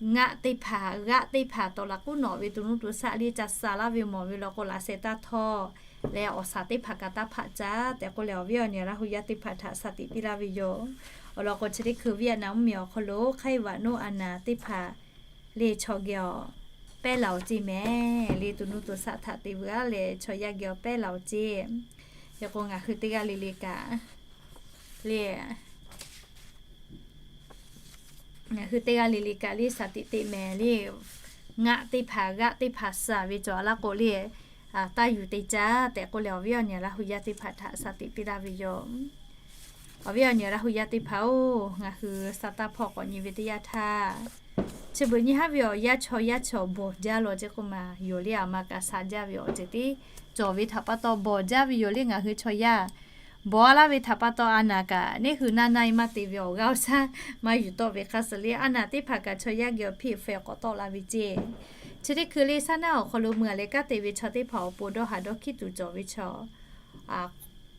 ngaˆ teˇ hpaˍ g'aˆ teˇ hpaˍ tawˍ laꞈ k'oˉ nawꞈ ve to nuˇ to shaˆ le ca sha laˇ ve mawˬ ve law k'o laꞈ sheh taˇ htawˇ leh awˬ shaˍ teˇ hpaˍ kaꞈ taˇ hpaˆ caˇ tehꞈ k'oˆ leh awˬ viˉ awˬ nyi Laˇ hu yaˇ teˇ hpaˍ htaꞈ shaˍ tiꞈ piˇ laˇ ve yoˬ. Awˬ lawn k'o chi teˇ hkui Vietnam mvuhˇmiˬ awˬ hk'aw lo ไข้หวัดนก a naˍ teˇ hpaˍ le chaw geh awˬ pehˉ la awˬ ceˇ mehˍ le to nuˇ to shaˆ htaꞈ te veu a leh chaw yaˇ geh awˬ pehˉ la awˬ ceˇ. Hk'e k'o ngaˬ hui teˇ g'aˇ le le kaꞈ le ngaˬ hui teˇ g'aˇ le le kaꞈ le shaˍ tiꞈ teꞈ mehˍ le ngaˆ teˇ hpaˍ g'aˆ teˇ hpaˍ shaˍ ve cawˬ a laˇ k'o le taˇ yuˬ te caˇ tehꞈ k'oˆ leh awˬ viˉ awˬ nyi Laˇ hu yaˇ teˇ hpaˍ htaꞈ shaˍ tiꞈ piˇ laˇ ve yoˬ. Awˬ viˉ awˬ nyi Laˇ hu yaˇ teˇ hpaˍ-oˬ, ngaˬ hui sa taˇ hpawˇ k'awꞈ nyi ve teˇ yanˇ htaˇ, chi beuꞈ nyi haˉ ve awˬ yanˇ chaw yaˇ chaw bawˬ jaˇ law ceˇ k'oˆ ma, yoˬ le aˬ ma kaꞈ sha jaˇ ve awˬ ceuˬ tiˉ cawˬ ve htaꞈ pa taw bawˬ jaˇ ve yoˬ le ngaˬ hui chaw yaˇ. Bawˬ a laˇ ve htaꞈ pa taw a naˍ kaꞈ neˇ hui naˇ naˇ e maˇ te ve awˬ g'aˇ awˬ shaˉ maˇ yuˬ tawˆ ve hk'a suh le a naˍ teˇ hpaˍ kaꞈ chaw yaˇ geh awˬ hpiˇ awˬ feh k'awꞈ tawˆ la ve ceˇ. Chi teˇ hkui le shaˉ naˆ awˬ hk'aw lo mui a leh kanˉ te ve chaw teˇ hpaˍ awˬ pon dawˇ haˍ dawˇ hkiˉ tuˬ cawˬ ve chaw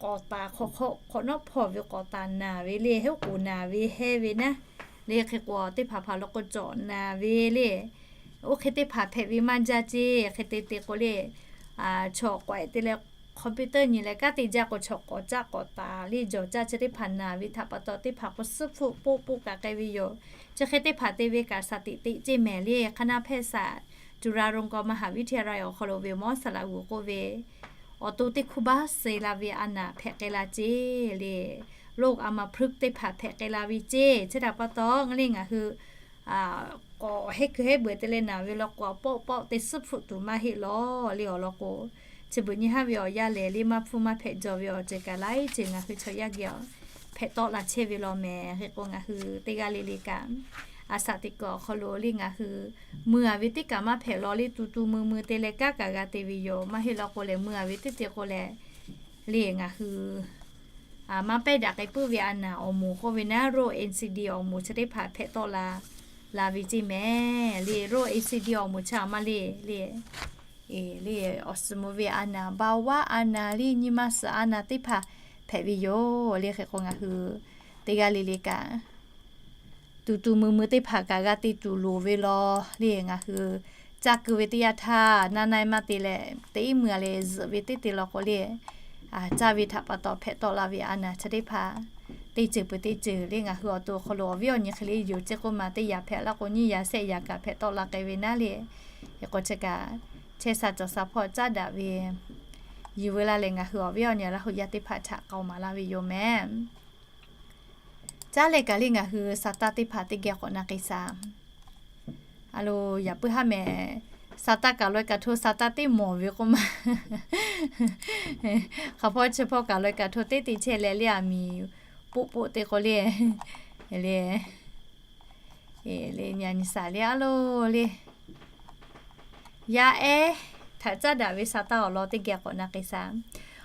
k'awꞈ taˍ hk'awꞈ hk'awꞈ hk'awꞈ nawˉ hpawˇ ve k'awꞈ taˍ naˍ ve le, heˉ k'oˍ naˍ ve hehnˇ ve naˉ le. Hk'e k'o teˇ hpaˍ hpaˍ law k'o cawꞈ naˍ ve le. Oˇ hk'e teˇ hpaˍ hpehꞈ ve maˇ jaˇ ceˇ. Hk'e te te k'o le, chaw k'awꞈ ehˉ te leh computer nyi leh kanˉ te jaˇ k'o chaw k'awꞈ caˆ k'awꞈ taˍ le jawˬ caˇ chi teˇ hpaˍ naˍ ve htaꞈ pa taw teˇ hpaˍ k'o suhˉ hpfuhˆ poˆ poˆ kaꞈ k'ai ve yoˬ. Chi hk'e teˇ hpaˍ te ve kaꞈ shaˍ tiꞈ teꞈ ceˇ mehˍ le. คณะแพทยศาสตร์ จุฬาลงกรณ์มหาวิทยาลัย awˬ hk'aw lo ve mawˇ saˍ laꞈ g'uˬ k'oˆ ve awˬ to teˇ hkuˇ baˆ suh la ve a naˍ hpehꞈ k'ai la ceˇ le. โรคอัมพฤกษ์ teˇ hpaˍ hpehꞈ k'ai la ve ceˇ. Chi htaꞈ pa taw ngaˬ le ngaˬ hui k'awꞈ heˉ hkui heˉ beuꞈ te leh naˍ ve law k'o pawˆ pawˆ te suhˉ hpfuhˆ tuˬ maˇ heˆ lawˬ le. Awˬ lawn k'o chi beuꞈ nyi haˉ ve awˬ yanˇ lehˬ le maˇ hpfuhˇ maˇ hpehꞈ jaw ve awˬ ceuˬ kaꞈ laiˉ ceuˬ ngaˬ hui chaw yaˇ geh awˬ hpehꞈ tawˆ la chehˇ ve law mehˍ. Hk'e k'o ngaˬ hui teˇ g'aˇ le le kaꞈ a shaꞈ teꞈ kuiˬ awˬ hk'aw lo le ngaˬ hui mui a ve teˇ kaꞈ maˇ hpehꞈ law le, tu tu mui mui te leh kanˉ kaꞈ g'a te ve yoˬ. Maˇ heˆ law k'o lehˬ, mui a ve teˇ te k'o lehˬ, le ngaˬ hui maˇ pehˉ daꞈ k'ai puiˉ ve a naˍ awˬ moˍ k'oˆ ve naˉ, road accident awˬ moˍ chi teˇ hpaˍ hpehꞈ tawˆ la la ve ceˇ mehˍ. Le road accident awˬ moˍ chi a maˇ le le, le awˬ suhˍ mvuh ve a naˍ, เบาหวาน a naˍ le, nyi ma suhˍ a naˍ teˇ hpaˍ hpehꞈ ve yoˬ. Le hk'e k'o ngaˬ hui teˇ g'aˇ le le kaꞈ tu tu mui mui teˇ hpaˍ kaꞈ g'a te tuˬ loˍ ve law le. Ngaˬ hui caˇ keu ve teˇ yanˇ htaˇ naˇ naˇ maˇ te leh, teˇ mui a leh zuhꞈ ve teˇ te law k'o le, caˇ ve htaꞈ pa taw hpehꞈ tawˆ la ve a naˍ chi teˇ hpaˍ teˇ ceuˬ peuˬ teˇ ceuˬ le ngaˬ hui awˬ to awˬ hk'aw lo awˬ viˉ awˬ nyi hk'e le yoˬ ceˇ k'oˆ ma, teˇ yaꞈ hpehꞈ laˇ k'o nyiˇ yaꞈ shehˆ yaꞈ kaꞈ hpehꞈ tawˆ la k'ai ve naˉ le. Hk'e k'o chi kaꞈ chehˇ sha cawˬ sha hpawˇ caˉ daꞈ ve yuˬ veu laˇ leh, ngaˬ hui awˬ viˉ awˬ nyi Laˇ huˍ yaˇ teˇ hpaˍ htaꞈ k'aoˍ maˍ laˇ ve yoˬ mehˍ. Caˉ leh kaꞈ le ngaˬ hui sa taˇ teˇ hpaˍ teˇ geh k'awꞈ na k'ai sha. A lo, yaꞈ puiˉ haˉ mehˍ, sa taˇ kaꞈ laweh kaꞈ hto, sa taˇ teˇ mawˬ ve k'oˆ ma. Hk'aˬ hpawˇ chi hpawˇ kaꞈ laweh kaꞈ hto teˇ te chehˇ leh le, aˬ miˍ poˆ poˆ te k'o le, le, le nyi a nyi shaˍ le a lo le. Yaˇ ehˉ htaꞈ caˉ daꞈ ve sa taˇ awˬ lawn teˇ geh k'awꞈ na k'ai sha.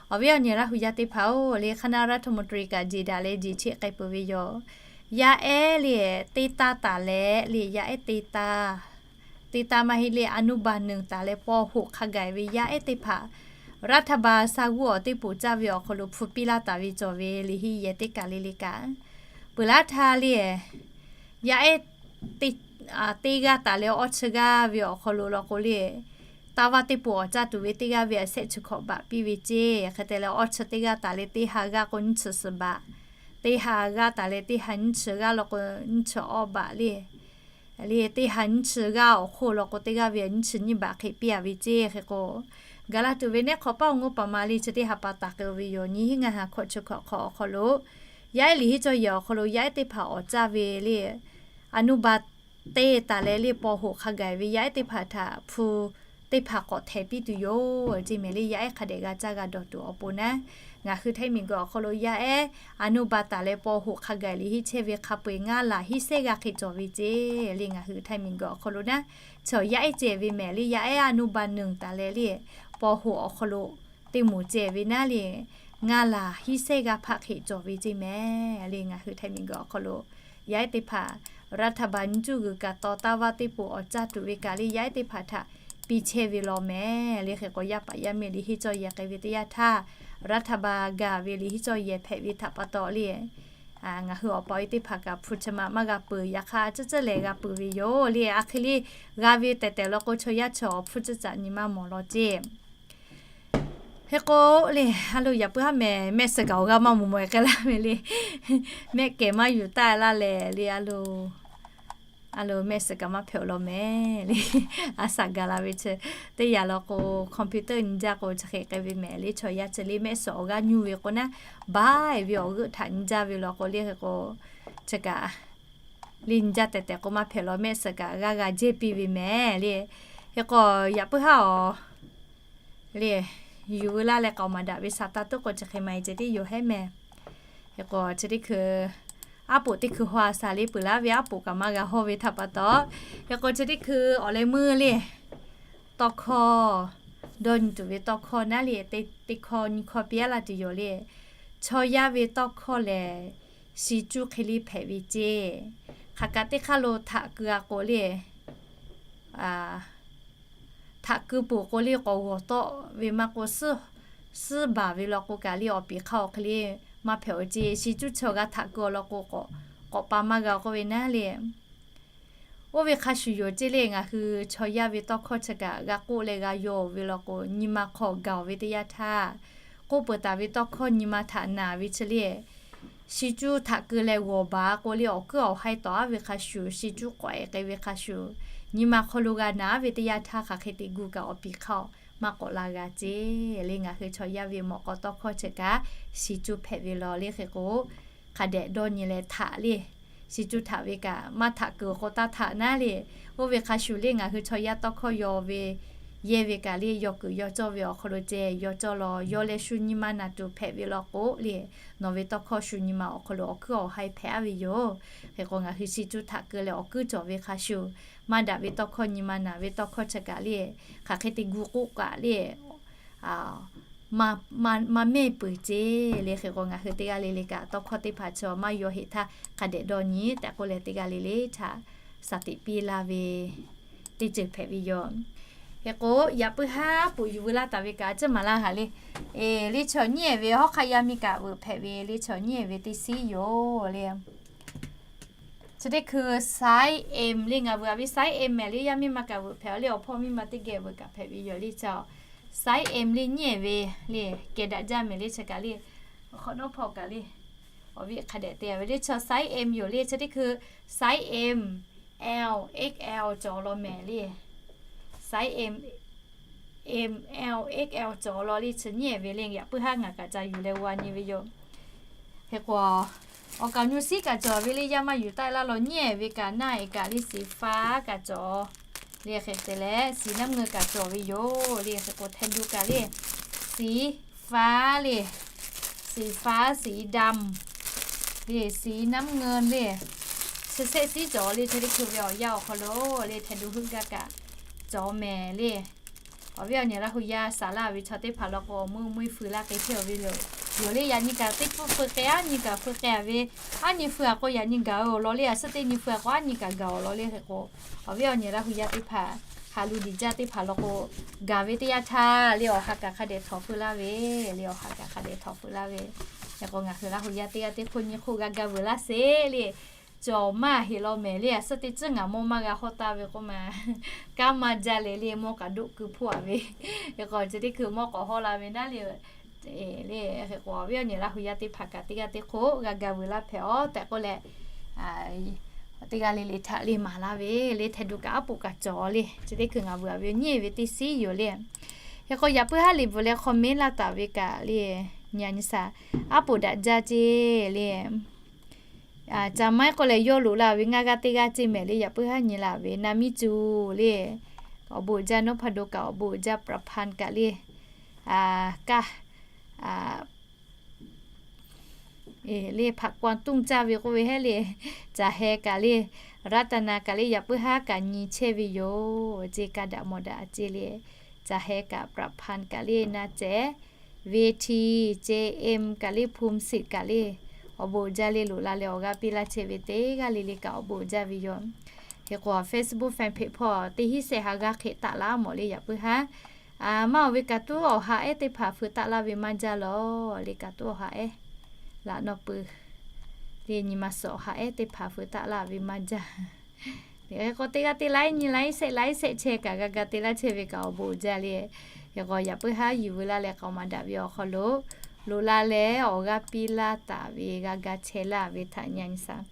Awˬ viˉ awˬ nyi Laˇ huˍ yaˇ teˇ hpaˍ-oˬ, le คณะรัฐมนตรี kaꞈ jeˬ daꞈ leh jeˬ cheˆ k'ai peuˬ ve yoˬ. Yaˇ ehˉ le teˇ taˇ taˍ leh le, yaˇ ehˉ teˇ taˇ, teˇ taˇ maˇ heˆ le, อนุบาลหนึ่ง taˍ leh paw hoꞈ hk'a gaˬ ve yaˇ ehˉ teˇ hpaˍ รัฐบาล sa g'uˇ awˬ teˇ poˍ caˇ ve awˬ hk'aw lo hpu piˇ laˇ taˍ ve cawˬ ve le, heˇ yehˬ teˇ kaˬ le le kaꞈ peuˬ laˇ htaˇ le, yaˇ ehˉ teˇ g'aˇ taˍ leh awˇ chi g'aˇ ve awˬ hk'aw lo law k'o le, taˇ vaˇ teˇ poˍ awˬ caˇ tuˬ ve teˇ g'aˇ ve a shehˆ chi hkawꞈ baꞈ piˇ ve ceˇ. Hk'e te leh awˇ chi teˇ g'aˇ taˍ leh teˇ ha g'aˇ k'o nyiˇ chi suhˍ baꞈ, teˇ ha g'aˇ taˍ leh teˇ ha nyiˇ chi g'aˇ law k'o nyiˇ chi awˇ baꞈ le. Le teˇ ha nyiˇ chi g'aˇ awˬ hk'oˆ law k'o teˇ g'aˇ ve nyiˇ chi nyiˇ baꞈ hk'e piˇ a ve ceˇ. Hk'e k'o gaˬ la tuˬ ve neˉ hk'awꞈ paˉ awˬ ngo paˍ ma le chi teˇ ha pa taˍ k'ai ve yoˬ. Nyi hiˉ ngaˇ ha hkawꞈ chi hkawꞈ hk'awꞈ awˬ hk'aw lo yaˇ ehˉ liꞈ heˉ cawˇ yehˬ awˬ hk'aw lo yaˇ ehˉ teˇ hpaˍ awˬ caˇ ve le อนุบาล teˇ taˍ leh le paw hoꞈ hk'a gaˬ ve yaˇ ehˉ teˇ hpaˍ htaꞈ hpu teˇ hpaˍ k'awꞈ htehˍ piˇ tuˬ yoˬ ceˇ mehˍ le. Yaˇ ehˉ hk'a dehꞈ g'a caˇ g'a dawˬ tuˬ awˬ pon naˉ, ngaˬ hui htaiˇ miˬguiˬ awˬ hk'aw lo yaˇ ehˉ อนุบาล taˍ leh paw hoꞈ hk'a gaˬ liꞈ heˉ chehˇ ve hk'a peu-eˬ ngaˇ laˬ hiˉ sehˉ g'aˇ hk'e cawˬ ve ceˇ le. Ngaˬ hui htaiˇ miˬguiˬ awˬ hk'aw lo naˉ, chi yaˇ ehˉ ceh ve mehˍ le, yaˇ ehˉ อนุบาลหนึ่ง taˍ leh le paw hoꞈ awˬ hk'aw lo teˇ moˍ ceh ve naˉ le, ngaˇ laˬ hiˉ sehˉ g'aˇ hpaˆ hk'e cawˬ ve ceˇ mehˍ le. Ngaˬ hui htaiˇ miˬguiˬ awˬ hk'aw lo yaˇ ehˉ teˇ hpaˍ รัฐบาล nyiˇ cuˇ g'uiˬ kaꞈ taw taˇ vaˇ teˇ poˍ awˬ caˇ tuˬ ve kaꞈ le yaˇ ehˉ teˇ hpaˍ htaꞈ piˇ chehˇ ve law mehˍ le. Hk'e k'o yaˇ paˍ yaˇ miˇ liꞈ heˉ cawˇ yehˬ k'ai ve teˇ yanˇ htaˇ รัฐบาล gaˬ ve liꞈ heˉ cawˇ yehˬ hpehꞈ ve htaꞈ pa taw le, ngaˬ hui awˬ pa awˬ e teˇ hpaˍ kaꞈ hpu chi ma maˇ g'a peuˬ. Yaꞈ hk'aˇ cehˇ cehˇ lehˬ g'a peuˬ ve yoˬ le. A hk'e le g'a ve tehˬ tehˬ law k'o chaw yaˇ chi awˬ hpfuhˇ ceuˇ caꞈ nyi maˇ mawˬ law ceˇ. Hk'e k'o le, a lo yaꞈ puiˉ haˉ mehˍ mehˆ suhˍ kaꞈ awˬ g'aˇ maˇ mawˬ mawˬ k'ai laˇ ve le. Mehˆ kehˬ maˇ yuˬ taˆ laˇ lehˬ le, a lo, a lo mehˆ suhˍ kaꞈ maˇ hpehꞈ awˬ lawn mehˍ le. A shaꞈ gaˬ la ve chi teˇ yanˇ law k'o computer nyi jaˇ k'o chi hk'e k'ai ve mehˍ le. Chaw yaˇ chi le mehˆ suhˍ awˬ g'aˇ nyuˇ ve k'o naˉ, baˆ e ve awˬ g'euˆ htaꞈ nyi jaˇ ve law k'o le. Hk'e k'o chi kaꞈ le nyi jaˇ tehˬ tehˬ k'o maˇ hpehꞈ law, mehˆ suhˍ kaꞈ g'aˇ g'a jehˇ piˇ ve mehˍ le. Hk'e k'o yaꞈ puiˉ haˉ awˬ le, yuˬ veu laˇ leh k'aoˍ maˍ daꞈ ve sa taˇ tuˉ k'o chi hk'e ma e ceh tiˉ yoˬ hehˉ mehˍ. Hk'e k'o chi teˇ hkui aˉ poꞈ teˇ hkui haw a shaˍ le, peuˬ laˇ ve aˉ poꞈ kaꞈ maˇ g'a haw ve htaꞈ pa taw, hk'e k'o chi teˇ hkui awˬ leh meuˇ le tawˇ hkawˇ, dawˇ nyi tuˬ ve tawˇ hkawˇ naˉ le, teˇ hkawˇ nyi hkawˇ piˇ laˇ tuˬ yoˬ le. Chaw yaˇ ve tawˇ hkawˇ lehˬ, shi cuˇ hk'e le hpehꞈ ve ceˇ. Hk'aˬ kaꞈ teˇ hk'aˇ lo htaꞈ keu a k'o le, htaꞈ keu peuˬ k'o le k'awꞈ g'awˬ tawˆ ve maˇ k'o, suhˉ baˬ ve law k'o kaꞈ le awˬ piˍ hk'aˇ awˬ hk'e le maˇ hpehꞈ awˬ ceˇ. Shi cuˇ chaw g'a htaꞈ keu awˬ lawn k'o, k'awꞈ pa maˇ g'a k'oˆ ve naˉ le. Oˇ ve hk'a shuˍ yoˬ ceˇ le, ngaˬ hui chaw yaˇ ve tawˇ hkawˇ chi kaꞈ g'a k'oˆ leh g'a yaw ve law k'o, nyi ma hk'aw gaˬ ve teˇ yanˇ htaˇ, k'oˆ peuˬ taˍ ve tawˇ hkawˇ nyi ma htaꞈ naˍ ve chi le, shi cuˇ htaꞈ keu leh g'awˬ baˬ k'o le, awˬ kuiˉ awˬ haiˇ tawˍ aˉ ve hk'a shuˍ, shi cuˇ k'awꞈ ehˍ k'ai ve hk'a shuˍ, nyi ma hk'aw lo g'a naˍ ve teˇ yanˇ htaˇ hk'aˬ hk'e te gu kaꞈ awˬ piˍ hk'aˇ maˇ k'awꞈ la g'a ceˇ le. Ngaˬ hui chaw yaˇ ve mawꞈ k'aw tawˇ hkawˇ chi kaꞈ shi cuˇ hpehꞈ ve law le. Hk'e k'o hk'a dehꞈ dawˇ nyi leh htaꞈ le, shi cuˇ htaꞈ ve kaꞈ maˇ htaꞈ keu k'o taˇ htaꞈ naˉ le. Oˇ ve hk'a shuˍ le ngaˬ hui chaw yaˇ tawˇ hkawˇ yaw ve yehˇ ve kaꞈ le, yaw kuiˬ yaw cawˇ ve awˬ hk'aw lo ceh yaw cawˇ law. Yawˇ leh shu nyi ma naˬ tuˬ hpehꞈ ve law k'o le, nawˬ ve tawˇ hkawˇ shu nyi ma awˬ hk'aw lo awˬ hkuiˉ awˬ haiˇ hpehꞈ aˉ ve yoˬ. Hk'e k'o, ngaˬ hui chi cuˇ htaꞈ keu leh awˬ kuiˉ cawˬ ve hk'a shuˍ, maˇ daꞈ ve tawˇ hkawˇ nyi ma naˬ ve tawˇ hkawˇ chi kaꞈ le, hk'aˬ hk'e te gu k'oˆ kaꞈ le, maˇ mehˇ peuˬ ceˇ le. Hk'e k'o, ngaˬ hui teˇ g'aˇ le le kaꞈ tawˇ hkawˇ teˇ hpaˍ chaw maˇ yaw heꞈ htaˇ hk'a dehꞈ dawˇ nyi tehꞈ k'oˆ leh, teˇ g'aˇ le le htaꞈ shaˍ tiꞈ piˇ laˇ ve teˇ ceuˬ hpehꞈ ve yoˬ. Hk'e k'o, yaꞈ puiˉ haˉ poˬ yuˬ veu laˇ taˍ ve kaꞈ a ciˉ maˍ laˇ haˍ le. Le chaw nyiˉ ehˍ ve hawˉ hk'aˆ yaˇ miˇ kaꞈ veuꞈ hpehꞈ ve le chaw nyiˉ ehˍ ve teˇ siˉ yoˬ le. Chi teˇ hkui size M le, ngaˬ veuꞈ a ve size M mehˍ le, yaˇ miˇ ma kaꞈ veuꞈ hpehꞈ le, awˬ hpawˇ miˇ ma teˇ geh veuꞈ kaꞈ hpehꞈ ve yoˬ le. Chaw size M le nyiˉ ehˍ ve le, kehˬ daꞈ jaˇ mehˍ le, chi kaꞈ le, hk'awꞈ nawˉ hpawˇ kaꞈ le, awˬ viˉ hk'a dehꞈ te a ve le. Chaw size M yoˬ le, chi teˇ hkui size M, L, X L cawˬ law mehˍ le. Size M, M, L, X L cawˬ law le, chi nyiˉ ehˍ ve le. Yaꞈ puiˉ haˉ ngaˬ kaꞈ ca yuˬ leh g'a nyi ve yoˬ. Hk'e k'o, awˬ kaˍ nyu siˉ kaꞈ cawˬ ve le, yaˇ maˇ yuˬ taˆ laˇ law. Nyiˉ ehˍ ve kaꞈ naˆ ehˍ kaꞈ le, siˍ faˉ kaꞈ cawˬ le. Hk'e te leh siˍ naˉ meuˇ kaꞈ cawˬ ve yoˬ le. Hk'e k'o, hteˇ du kaꞈ le, siˍ faˉ le, siˍ faˉ, siˍ damˍ le, siˍ naˉ meuˇ le, chi shehˆ siˉ cawˬ le. Chi teˇ hkui ve awˬ yanˇ awˬ hk'aw lo le, hteˇ du heuˆ gaˇ kaꞈ cawˬ mehˍ le. Awˬ viˉ awˬ nyi Laˇ hu yaˇ saˍ laˇ ve chaw teˇ hpaˍ law k'o, awˬ meuˇ meuˇ fui laˇ k'e chehˇ ve yoˬ. Yoˬ le, yaꞈ nyi kaꞈ teˇ pfuhˇ feu k'ai, aˉ nyi kaꞈ feu k'ai a ve, aˉ nyi feu a k'o yaꞈ nyi gaˬ-oˬ law le. A suhˉ teˇ nyi feu a k'o aˉ nyi kaꞈ gaˬ-oˬ law le. Hk'e k'o, awˬ viˉ awˬ nyi Laˇ hu yaˇ teˇ hpaˍ, haꞈ lu diˍ jaˇ teˇ hpaˍ law k'o, gaˬ ve teˇ yanˇ htaˇ le awˬ ha kaꞈ hk'a dehꞈ htawnˍ feu laˇ ve le, awˬ ha kaꞈ hk'a dehꞈ htawnˍ feu laˇ ve. Hk'e k'o, ngaˬ hui Laˇ hu yaˇ teˇ g'aˇ teˇ hk'oˆ nyi hk'oˆ g'a gaˇ veuꞈ laˇ sheˍ le. Cawˬ maˇ heˆ law mehˍ le. A suhˉ teˇ cuˉ ngaˬ mawˇ maˇ g'a hawˇ taˇ ve k'oˆ ma, kanˉ maˇ jaˇ leh le, mawˇ kaꞈ doˆ keu hpoˆ a ve. Hk'e k'o, chi teˇ hkui mawˇ k'awꞈ hawˇ la ve naˉ le. Le, hk'e k'o, awˬ viˉ awˬ nyi Laˇ hu yaˇ teˇ hpaˍ kaꞈ teˇ g'aˇ teˇ hk'oˆ g'a gaˇ veuꞈ laˇ hpehꞈ-oˬ tehꞈ k'oˆ leh, teˇ g'aˇ le le htaꞈ le maˍ laˇ ve le. Hteˇ du kaꞈ aˉ poꞈ kaꞈ cawˬ le. Chi teˇ hkui ngaˬ veuꞈ a ve nyiˉ ehˍ ve teˇ siˉ yoˬ le. Hk'e k'o, yaꞈ puiˉ haˉ liꞈ bvuhꞈ leh hk'aw meˉ laˇ taˍ ve kaꞈ le, nyi a nyi shaˍ, aˉ poꞈ daꞈ jaˇ ceˇ le. Ca maiˉ k'oˆ leh yawˇ loꞈ la ve ngaˇ g'aˇ teˇ g'aˇ ceˇ mehˍ le. Yaꞈ puiˉ haˉ nyi la ve naˍ miˇ cuˬ le, awˬ bon uiˍ jaˇ. Nawˉ hpa do kaꞈ awˬ bon uiˍ jaˇ, ประพันธ์ kaꞈ le, kaˇ le ผักกวางตุ้ง caˇ ve k'oˆ ve hehˉ le, caˬ heh kaꞈ le, รัตนา kaꞈ le, yaꞈ puiˉ haˉ kaꞈ nyi chehˇ ve yoˬ ceˇ. Kaˇ daꞈ mawˬ daꞈ ceˇ le. Caˬ heh kaꞈ ประพันธ์ kaꞈ le, naˇ cehˬ เวที ceˇ, M kaꞈ le, ภูมิสิทธิ์ kaꞈ le, awˬ bon uiˍ jaˇ le. Loꞈ la leh awˬ g'aˇ piˇ laˇ chehˇ ve teˇ g'aˇ le le kaꞈ awˬ bon uiˍ jaˇ ve yoˬ. Hk'e k'o, Facebook fan page hpawˇ teˇ hinˉ sehˍ ha g'aˇ hk'e taˆ laˇ mawˬ le. Yaꞈ puiˉ haˉ maˇ oˬ ve kaꞈ tuˉ awˬ ha ehˉ teˇ hpaˍ feu taˆ laˇ ve maˇ jaˇ lawˬ le. Kaꞈ tuˉ awˬ ha ehˉ laꞈ nawˇ peuˬ le, nyi ma suhˍ awˬ ha ehˉ teˇ hpaˍ feu taˆ laˇ ve maˇ jaˇ. Hk'e k'o, teˇ g'aˇ teˇ laiˉ nyi laiˉ sehˆ laiˉ sehˆ chehˇ kaꞈ g'a ga te laˇ chehˇ ve kaꞈ awˬ bon uiˍ jaˇ le. Hk'e k'o, yaꞈ puiˉ haˉ yuˬ veu laˇ leh k'aoˍ maˍ daꞈ ve awˬ hk'aw lo, loꞈ la leh awˬ g'aˇ piˇ laˇ taˍ ve g'a ga chehˇ laˇ ve htaꞈ nyi a nyi shaˍ.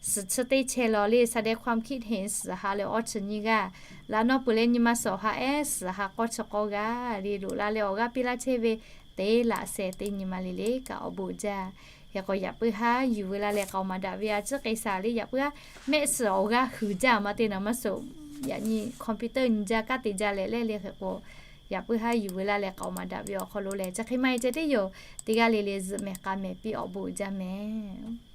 Suhˍ chi teˇ chehˇ law le, แสดงความคิดเห็น suhˍ ha leh awˇ chi nyiˇ g'aˇ, laꞈ nawˇ peuˬ leh nyi ma suhˍ awˬ ha ehˉ suhˍ ha k'awˇ chi k'awˇ g'aˇ le, loꞈ la leh awˬ g'aˇ piˇ laˇ chehˇ ve teˇ laꞈ sheh teˇ nyi ma le le kaꞈ awˬ bon uiˍ jaˇ. Hk'e k'o, yaꞈ puiˉ haˉ yuˬ veu laˇ leh k'aoˍ maˍ daꞈ ve a ciˉ k'ai shaˍ le. Yaꞈ puiˉ haˉ mehˆ suhˍ awˬ g'aˇ huiˍ jaˇ maˇ te naˍ maˇ suhˍ, yaꞈ nyi computer nyi jaˇ kaˉ te jaˇ leh leh le. Hk'e k'o, yaꞈ puiˉ haˉ yuˬ veu laˇ leh k'aoˍ maˍ daꞈ ve awˬ hk'aw lo lehˬ, chi hk'e maˇ heˆ ceh teˇ yoˬ. Teˇ g'aˇ le le zuhꞈ mehˍ k'a mehˍ piˇ awˬ bon uiˍ jaˇ mehˍ.